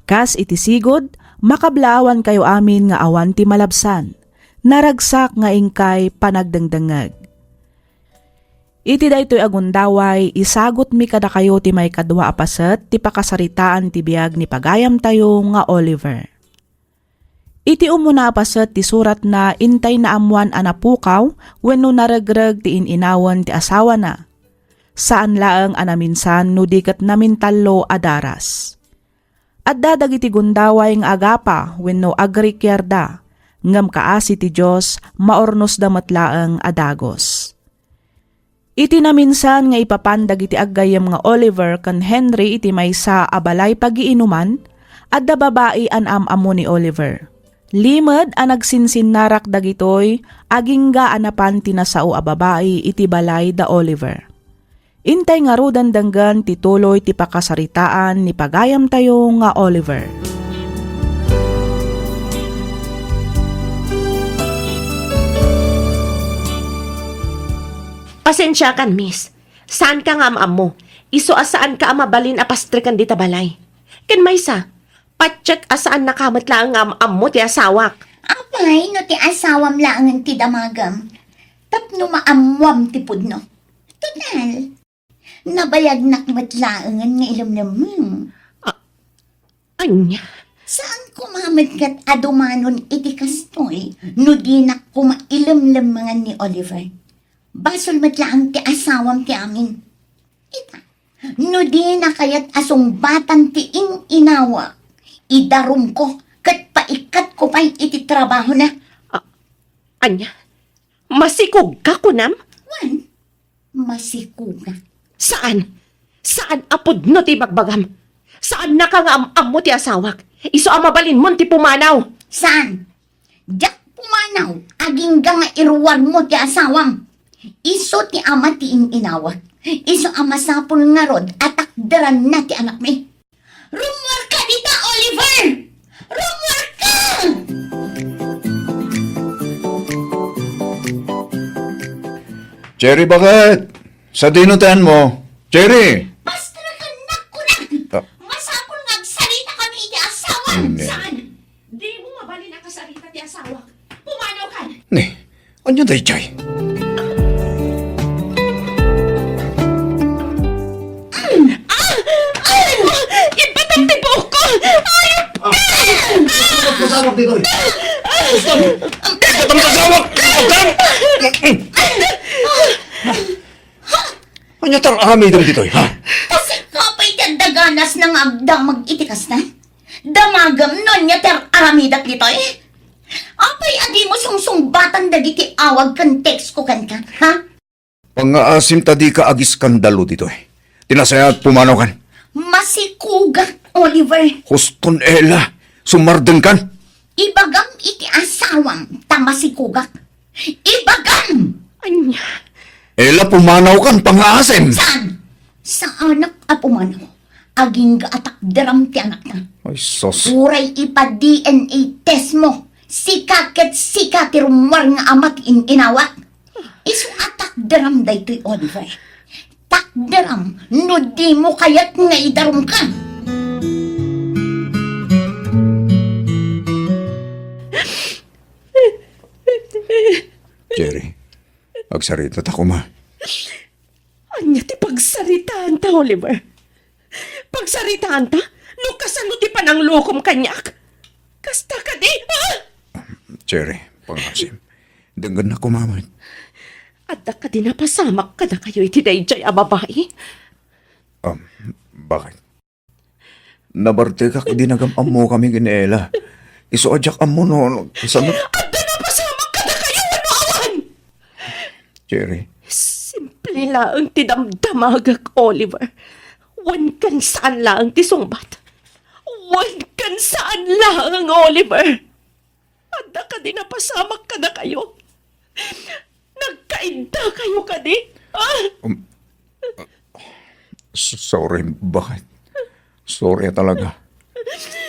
Kas iti sigud, makablaawankayo amin nga awan ti malabsan. Naragsak nga inkay panagdengdengngeg. Iti daytoy a gundaway, isagutmi kadakayo ti maikadua a paset ti pakasaritaan ti biag ni pagayamtayo nga Oliver. Iti umuna a paset ti suratna, intay naammoan a napukaw wenno naregreg ti in-inawen ti asawana. Saan laeng a naminsan no di ket namintallo a daras. Adda dagiti gundaway nga agapa wenno agrikiarda, ngem kaasi ti Dios, maurnosda met laeng a dagus. Iti naminsan nga ipapan dagiti aggayyem nga Oliver ken Henry iti maysa a balay pagiinuman, adda babai a naam-ammo ni Oliver. Limed a nagsinsinnarak dagitoy, agingga a napan ti nasao a babai iti balay da Oliver. Intay ngaruden denggen ti tuloy ti pakasaritaan ni pagayamtayo nga Oliver. Pasensiakan, miss. Saanka nga am-ammo. Isu a saanka a mabalin a pastreken dita balay. Ken maysa, patiek a saannaka met laeng nga am-ammo ti asawak. Apay no ti asawam laengen ti damagem tapno maammoam ti pudno? Total, nabayagnak met laengen nga ilemlemmeng. A-, ania? Saan koma met ket a dumanon iti kastoy no dinak koma ilemlemmengan ni Oliver. Basol met laeng ti asawam ti amin. Ita, no dina kayat a sungbatan ti in-inawek, idarumko ket paikkatko pay iti trabahona. A-, ania? Masikogka, kunam? Wen, masikogak. Saan? Saan a pudno ti ibagbagam? Saannaka nga am-ammo ti asawak? Isu a mabalinmon ti pumanaw. Saan? Diak pumanaw, agingga nga iruarmo ti asawam. Isu ti ama ti in-inawek. Isu a masapul ngarud a takderanna ti anakmi. Rummuarka dita, Oliver! Rummuarka! Cherry, bakit? Sadino ti anmo? Cherry! Pastreken, kunak! Ah. Masapul nga agsaritakami iti asawam. Hindi. Saan? Dimo mabalin a kasarita ti asawak. Pumanawkan! Ne, ania daytoy? Ditoy. Boston! Ikatam tagawak! Ikatam! Ania ti ar-aramidem ditoy, ha? Kasika pay ti adda ganasna nga agdamag iti kasta? Damagem no ania ti ar-aramidek ditoy? Apay a dimo sungsungbatan dagiti awag ken textko kenka, ha? Pangngaasim ta dika agiskandalo ditoy. Ti nasayaat, pumanawkan. Masikugak, Oliver. Huston, Ella. Sumardengkan. Ibagam iti asawam ta masikugak. Ibagam! Ania? Ella, pumanawkan, pangngaasim. Saan? Saanak a pumanaw. Agingga a takderam ti anakna. Ay, sus. Uray ipa-D N A test mo. Sika ket sika ti rummuar nga ama ti in-inawak. Isu a takderam daytoy, Oliver. Takderam no dimo kayat nga idarumka. Cherry, agsarita ta koma. Ania ti pagsaritaanta, Oliver? Pagsaritaanta? No kasano ti pananglokom kaniak? Kasta kadi, ha? Cherry, pangngaasim. Denggennak koma met. Adda kadi napasamak kadakayo iti daydiay a babai? Um, bakit? Nabartekak idi nagam-ammokami ken ni Ella. Isu a diak ammo no, no, kasano? Adda napasamak kadakayo wenno awan? Cherry. Simple laeng ti damdamagek, Oliver. Wen ken saan laeng ti sungbat. Wen ken saan laeng, Oliver. Adda kadi napasamak kadakayo? Nagkaiddakayo kadi? Ah? Um, uh, s-, sorry, bakit? Sorry talaga.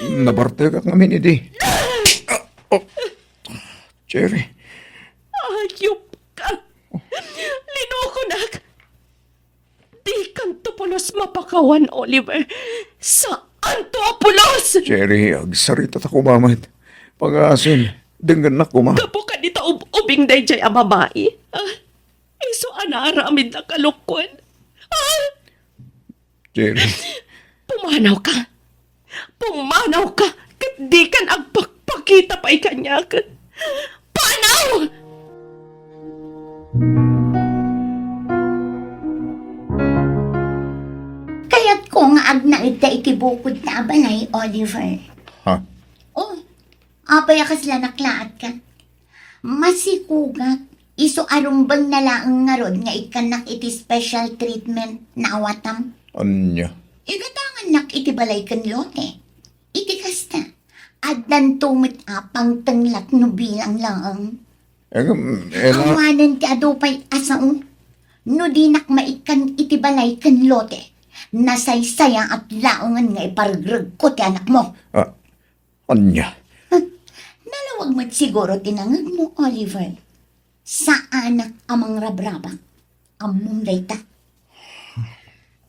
Nabartekak ngamin idi. Ah, oh. Cherry. Ayup ka. Linukonak. Dikanto pulos mapakawan, Oliver. Saanto a pulos! Cherry, agsarita ta koma met. Pangngaasim, denggennak koma. Gapu kadi ta ub-ubing daydiay a babai. Ah, isu a naaramidna kalukuen. Ah! Cherry. Pumanawka. Pumanawka ket dikan agpakpakita pay kaniak. Panaw! Kayatko nga agnaedka iti bukodta a balay, Oliver. Ha? Oh, apay a kasla naklaatka? Masikugak, isu a rumbengna laeng ngarud nga ikkannak iti special treatment, naawatam? Ania? Igatangannak iti balay ken lote. Iti kasta, addanto met a pangtenglak no bilang laeng. Em, Ella. Awanen ti adu pay a sao. No dinak maikkan iti balay ken lote, nasaysayaat laengen nga iparregregko ti anakmo. Ah, ania? Nalawag met siguro ti nangegmo, Oliver. Saanak a mangrabrabak. Ammom dayta.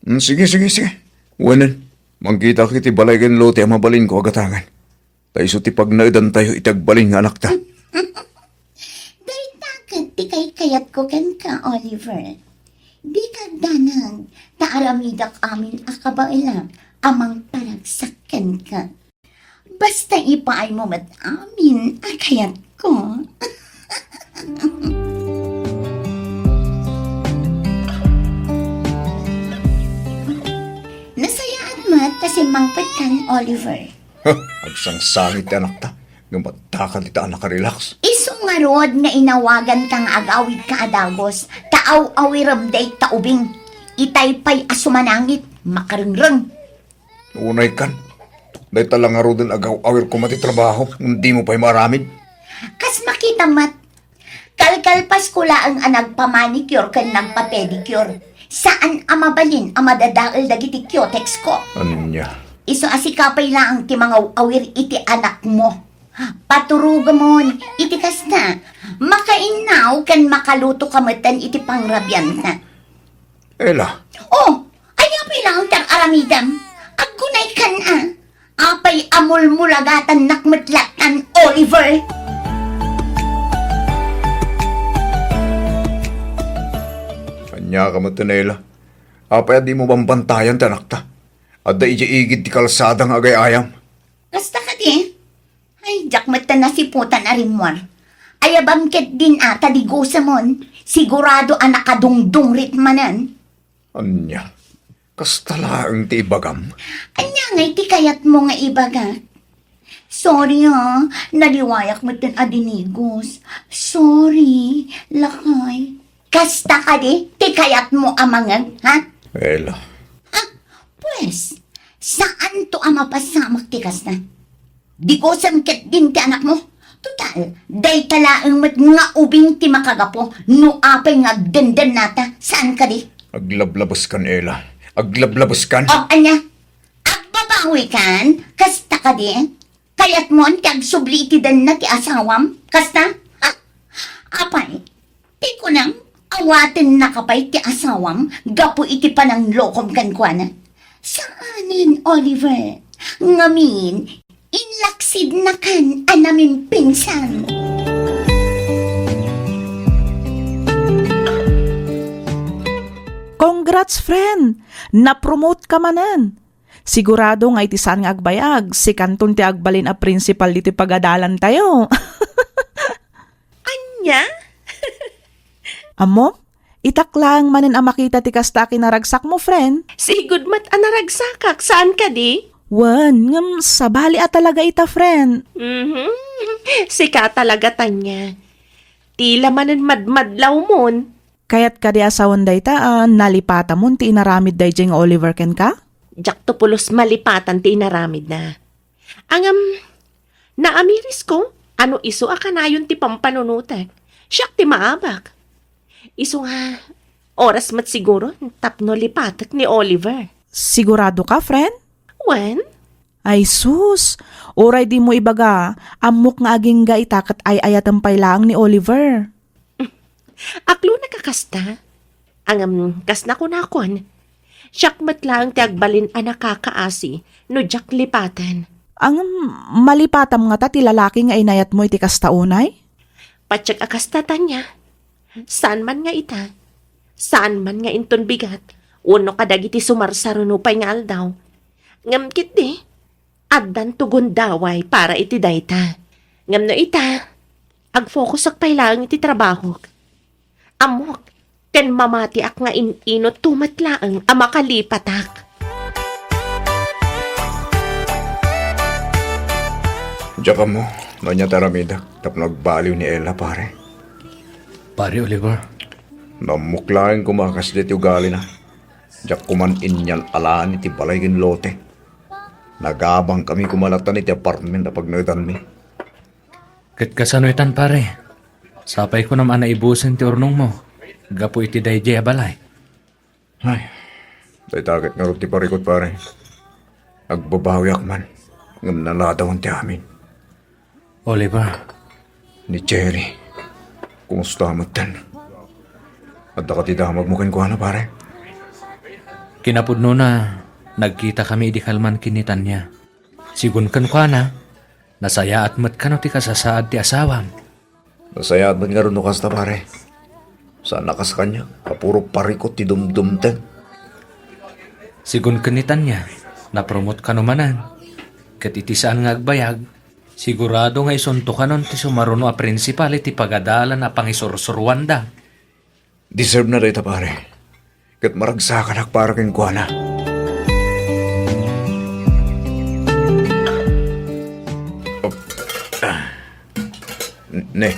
Mm, sige, sige, sige. Wenen, mangkitak iti balay ken lote a mabalinko a gatangan. Ta isu ti pagnaedantayo iti agbalin nga anakta. Dayta ket ti kaykayatko kenka, Oliver. Dika agdanag, ta aramidak amin a kabaelak a mangparagsak kenka. Basta ipaaymo met amin a kayatko. Nasayaat met ta simmangpetkan, Oliver. Huh, agsangsangit ti anakta. Ngem adda kadi ta a nakarelax. Isu ngarud nga inawaganka nga agawidka a dagus, ta aw-awirem dayta ubing. Itay pay a sumanangit, makarengreng. Unay kan. Dayta la ngaruden agaw-awir koma ti trabaho, ngem dimo pay maaramid. Kas makitam met, kalkalpasko laeng a nagpamanicure ken nagpapedicure. Saan a mabalin a madadael dagiti cutex ko. Ania? Isu a sika pay laeng ti mangaw-awir iti anakmo. Paturugemon iti kasta, makainnaw ken makaluto ka metten iti pangrabianta. Ella. Oh, ania pay laeng ti ar-aramidem? Aggunaykan a. Apay a mulmulagatannak met lattan, Oliver? Ania ka met, Ella? Apay a dimo bambantayan ti anakta? Adda idiay igid ti kalsada nga agay-ayam. Kasta kadi? Ay, Diak met ta nasiputan a rimmuar. Ayabam ketdin a ta digusemon, sigurado a nakadungdungrit manen. Ania? Kasta laeng ti ibagam? Ania ngay ti kayatmo nga ibagak? Sorry, ha. Naliwayak metten a dinigus. Sorry, lakay. Kasta kadi ti kayatmo a mangeg, ha? Ella. Ha? Pues, saanto a mapasamak ti kasta? Digusem ketdin ti anakmo. Total, dayta laeng met nga ubing ti makagapu no apay nga agdendennata. Saan kadi? Aglablabeskan, Ella. Aglablabeskan. O, ania? Agbabawikan? Kasta kadi? Kayatmon ti agsubli iti denna ti asawam? Kasta? Ha? Apay, ti kunam, awatennaka pay ti asawam gapu iti pananglokom kenkuana? Saanen, Oliver. Ngamin, inlaksidnakan a namimpinsan. Congrats, friend! Napromote ka manen! Sigurado nga iti saan nga agbayag, sikanton ti agbalin a principal ditoy pagadalantayo. Ania? Ammom, itak laeng manen a makita ti kasta a kinaragsakmo, friend. Sigud met a naragsakak, saan kadi? Wen, ngem sabali a talaga ita, friend. Mhm. Sika talaga, Tanya. Tila manen madmadlawmon. Kayat kadi a sawen dayta a nalipatamon ti inaramid daydiay nga Oliver kenka? Diakto pulos malipatan ti inaramidna. Ngem, naamirisko a no isu a kanayon ti pampanunotek, siak ti maabak. Isu nga, oras met siguro tapno lipatek ni Oliver. Sigurado ka, friend? Wen? Ay sus, uray dimo ibaga, ammok nga agingga ita ket ay-ayatem pay laeng ni Oliver. Aklonek a kasta. Ngem, kas nakunakon, siak met laeng ti agbalin a nakakaasi no diak lipaten. Ngem, malipatam ngata ti lalaki nga inayatmo iti kasta unay? Patiek a kasta, Tanya. Saan man nga ita, saan man nga inton bigat, wenno kadagiti sumarsaruno pay nga aldaw. Ngem ketdi, addanto gundaway para iti dayta. Ngem no ita, agfokusak pay laeng iti trabahok. Ammok, ken mamatiak nga in-inutto met laeng a makalipatak. Diak ammo no ania ti aramidek tapno agbaliw ni Ella, pare. Pare Oliver. Nammok laeng koma a kasdi ti ugalina. Diak koman inyal-alaan iti balay ken lote. Nagabangkami koma latta iti apartment a pagnaedanmi. Ket kasano itan, pare? Sapay kunam a naibusen ti urnongmo gapu iti daydiay a balay. Ay, dayta ket ngarud ti parikut, pare. Agbabawiak man, ngem naladawan ti amin. Oliver. Ni Cherry, kumusta metten? Adda kadi damagmo kenkuana, pare? Kinapudnona, nagkitakami idi kalman ken ni Tanya. Sigun kenkuana, nasayaat met kano ti kasasaad ti asawam. Nasayaat met ngarud no kasta, pare. Saan a kas kaniak a puro parikut ti dumdumteng. Sigun ken ni Tanya, napromot kano manen. Ket iti saan nga agbayag, sigurado nga isunto kanon ti sumaruno a prinsipal iti pagadalan a pangisursuruanda. Deserve na dayta, pare. Ket maragsakanak para kenkuana. Ne,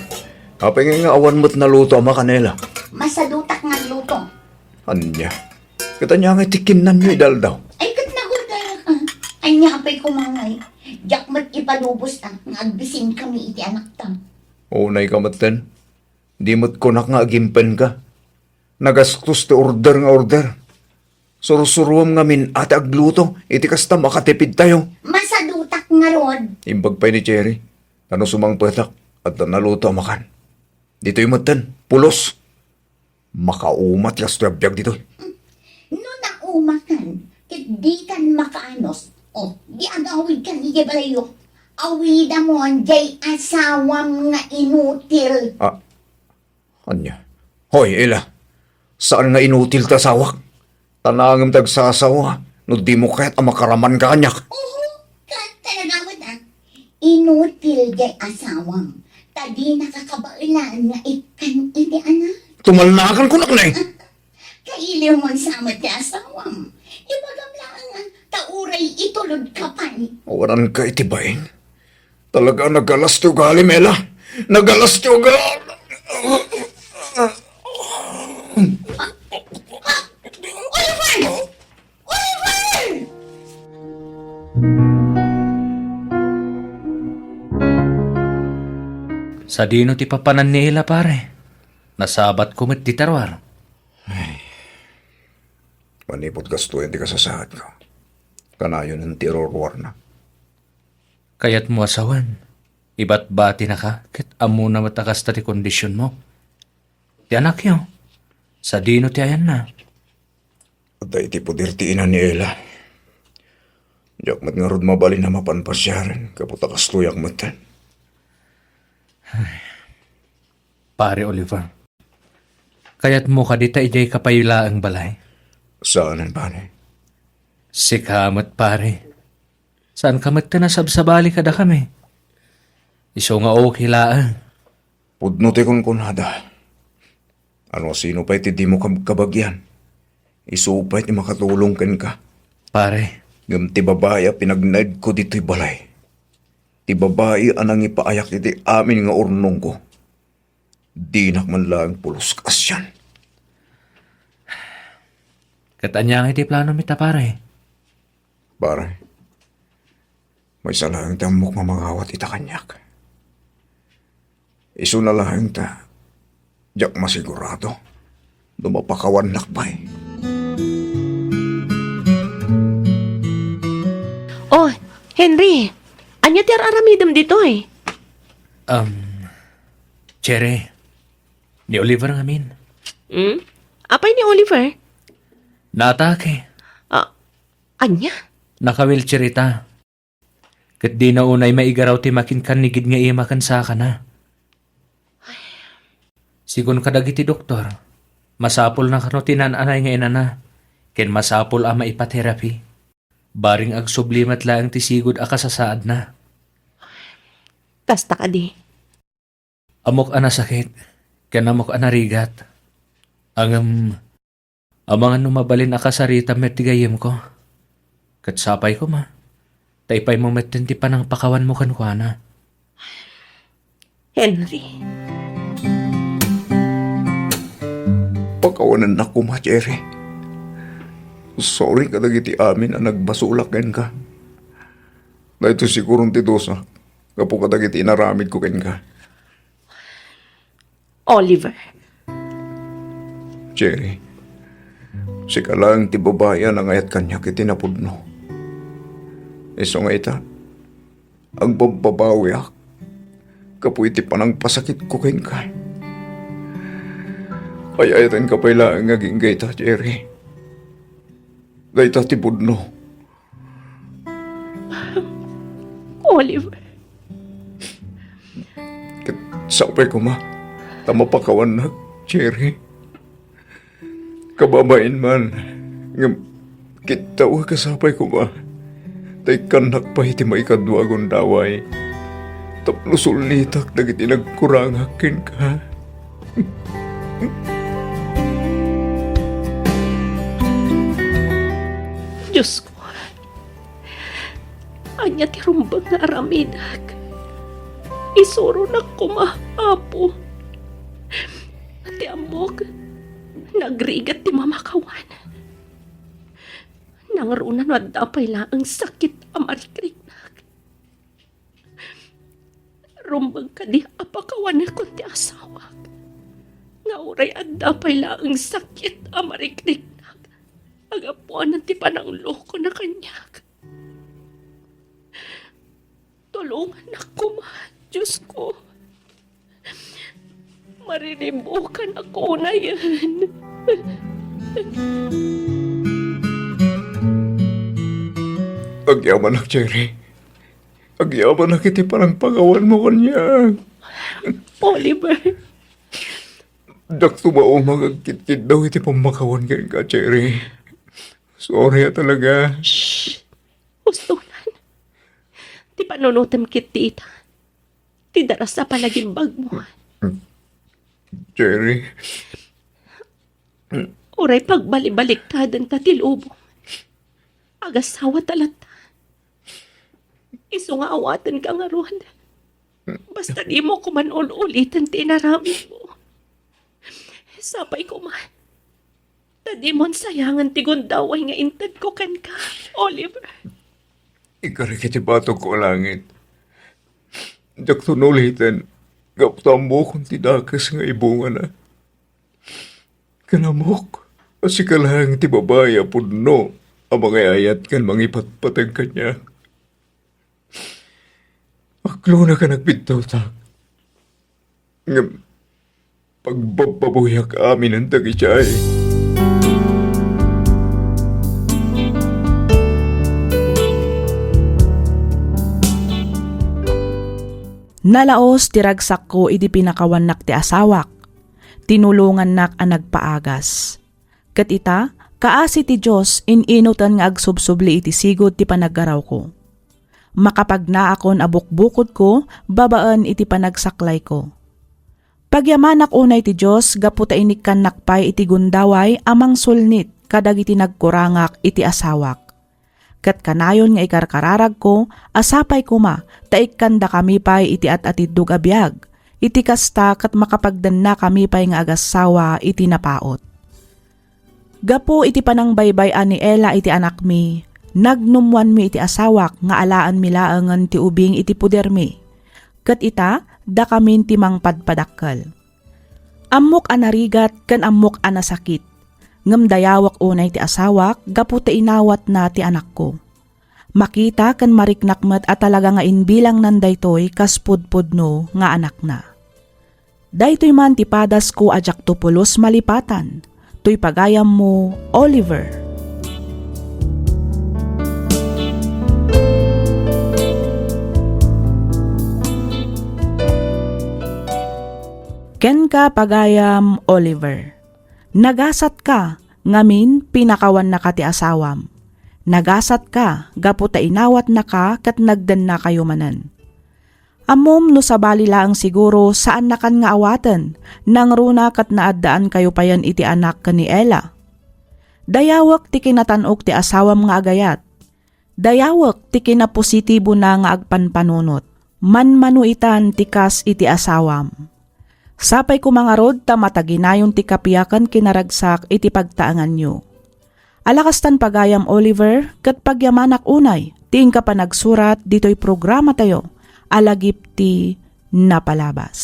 apay nga awan met naluto a makan, Ella? Masadutak nga agluto. Ania? Ket ania nga ti kinnanyo idi aldaw? Ay, ket nagurgayaka. Ania pay koma ngay? Diak met ipalubos a nga agbisinkami iti anakta. Unayka metten. Di met kunak nga agimpenka. Nagastos ti order nga order. Sursuruam ngamin a ti agluto iti kasta makatipidtayo. Masadutak ngarud. Imbag pay ni Cherry, ta no sumangpetak, adda naluto a makan. Ditoy metten, pulos. Makauma ti kastoy a biag ditoy. No naumakan, ket dikan makaanus, o, di agawidkan idiay balayyo. Awidamon diay asawam nga inutil. Ah, ania? Hoy, Ella, saan nga inutil ti asawak? Ta naangem ti agsasawa no dimo kayat a makaraman kaniak. Oho, ket talaga met, ah. Inutil Idiay asawam, ta dinaka kabaelan nga ikkan iti anak. Tumalnakan kunak ne. Kailiwmon sa met ti asawam. Ibagam laeng ta uray itulodka pay. Awanan ka iti bain. Talaga nagalas ti ugalim, Ella. Nagalas ti ugalim. Oliver! Oliver! Sadino ti papanan ni Ella, pare? Nasabatko met ti taruar. Ay. Manipud gastoen ti kasasaadko. Kanayon ti iruruarna. Kayatmo a sawen, ibatbatinaka ket ammona met a kasta ti kondisionmo. Ti anakyo, sadino ti ayanna? Adda iti poder ti ina ni Ella. Diak met ngarud mabalin a mapan pasiaren, gapu ta kastoyak metten. Pare Oliver, kayatmo kadi ta idiayka pay laeng balay? Saanen, pare. Sika met, pare. Saanka metten a sabsabali kadakami? Isu nga okay laeng. Pudno ti kunkunada. Ano a sino pay ti dimo kab-, kabagian? Isu pay ti makatulong kenka. Pare. Ngem ti babai a pinagnaedko ditoy balay, ti babai a nangipaayak iti amin nga urnongko, dinak man laeng pulos kaasian. Ket ania ngay ti planom ita, pare? Pare, maysa laeng ti ammok nga mangawat ita kaniak. Isuna laeng ta diak masigurado no mapakawannak pay. Oh, Henry, ania ti ar-aramidem ditoy? Um, Cherry, ni Oliver ngamin. Hmm? Apay ni Oliver? Naatake. Ah, ania? Naka-wheelchair ita. Ket dina unay maigaraw ti makinkannigid nga ima ken sakana. Sigun kadagiti doktor, masapulna kano ti naan-anay nga inana, ken masapul a maipa-therapy. Bareng agsubli met laeng ti sigud a kasasaadna. Kasta kadi. Ammok a nasakit, ken ammok a narigat. Ngem, amangan no mabalin a kasaritam met ti gayyemko. Ket sapay koma, ta ipaymo metten ti panangpakawanmo kenkuana. Henry. Pakawanennak koma, Cherry. Sorry kadagiti amin a nagbasolak kenka. Daytoy siguron ti dusa gapu kadagiti inaramidko kenka. Oliver. Cherry, sika laeng ti babai a nangayat kaniak iti napudno. Isu nga ita, agbabbabawiak gapu iti panangpasakitko kenka. Ay-ayatenka pay laeng agingga ita, Cherry. Dayta ti pudno. Oliver. Ket sapay koma ta mapakawannak, Cherry. Kababain man, ngem kittaek a sapay koma ta ikkannak pay ti maikadua a gundaway tapno sulnitak dagiti nagkurangak kenka. Diosko, ania ti rumbeng nga aramidek? Isuronak koma, Apo. Ti ammok, nagrigat ti mamakawan. Nangruna no adda pay laeng sakit a marikriknak. Rumbeng kadi a pakawanekon ti asawak, nga uray adda pay laeng sakit a marikriknak a gapuanan ti pananglokona kaniak. Tulongannak koma, Diosko. Mariribukan ako unayen. Agyamanak, Cherry. Agyamanak iti panangpakawanmo kaniak. Oliver. Diak tumaumag agkitkiddaw iti pammakawan kenka, Cherry. Sorry a talaga. Shh! Ustolan. Ti panunotem ket ti ita. ti darasa panagimbagmo. Jerry. Uray pagbalibaliktadenta ti lubong. Agasawa ta latta. Isu nga awatenka ngarud. Basta dimo koman ul-uliten ti inaramidmo. Sapay koman. Ta dimon sayangen ti gundaway nga intedko kenka, Oliver. Ikarek iti batogko a langit. Diakton uliten, gapu ta ammokon ti dakes nga ibungana. Ken ammok a sika laeng ti babai a pudno a mangay-ayat ken mangipatpateg kaniak. Aklona ken agbiddawtak. Ngem pagbabbabuyak aminen dagiti ay. Nalaos ti ragsakko idi pinakawannak ti asawak. Tinulongannak a nagpaagas. Ket ita, kaasi ti Dios, in-inuten nga agsubsubli iti sigud ti panaggarawko. Makapagnaakon a bukbukodko babaen iti panagsaklayko. Pagyamanak unay ti Dios gapu ta inikkannak pay iti gundaway a mangsulnit kadagiti nagkurangak iti asawak. Ket kanayon nga ikarkararagko a sapay koma ta ikkandakami pay iti at-atiddog a biag, iti kasta ket makapagdennakami pay nga agassawa iti napaut. Gapu iti panangbaybay-an ni Ella iti anakmi, nagnummoanmi iti asawak nga alaenmi laengen ti ubing iti pudermi. Ket ita, dakamin ti mangpadpadakkel. Ammok a narigat ken ammok a nasakit, ngem dayawek unay ti asawak gapu ta inawatna ti anakko. Makita ken mariknak met a talaga nga imbilangnan daytoy kas pudpudno nga anakna. Daytoy man ti padasko a diakto pulos malipatan. Toy pagayammo, Oliver. Kenka, pagayam Oliver. Nagasatka, ngamin pinakawannaka ti asawam. Nagasatka gapu ta inawatnaka ket nagdennakayo manen. Ammom no sabali laeng siguro saannakan nga awaten, nangruna ket naaddaankayo payen iti anak ken ni Ella. Dayawek ti kinatan-ok ti asawam nga agayat. Dayawek ti kinapositibona nga agpanpanunot. Manmano itan ti kas iti asawam. Sapay koma ngarud ta mataginayon ti kapiakan kinaragsak iti pagtaenganyo. Alakastan pagayam Oliver, ket pagyamanak unay ti inka panagsurat ditoy programatayo a lagip ti napalabas.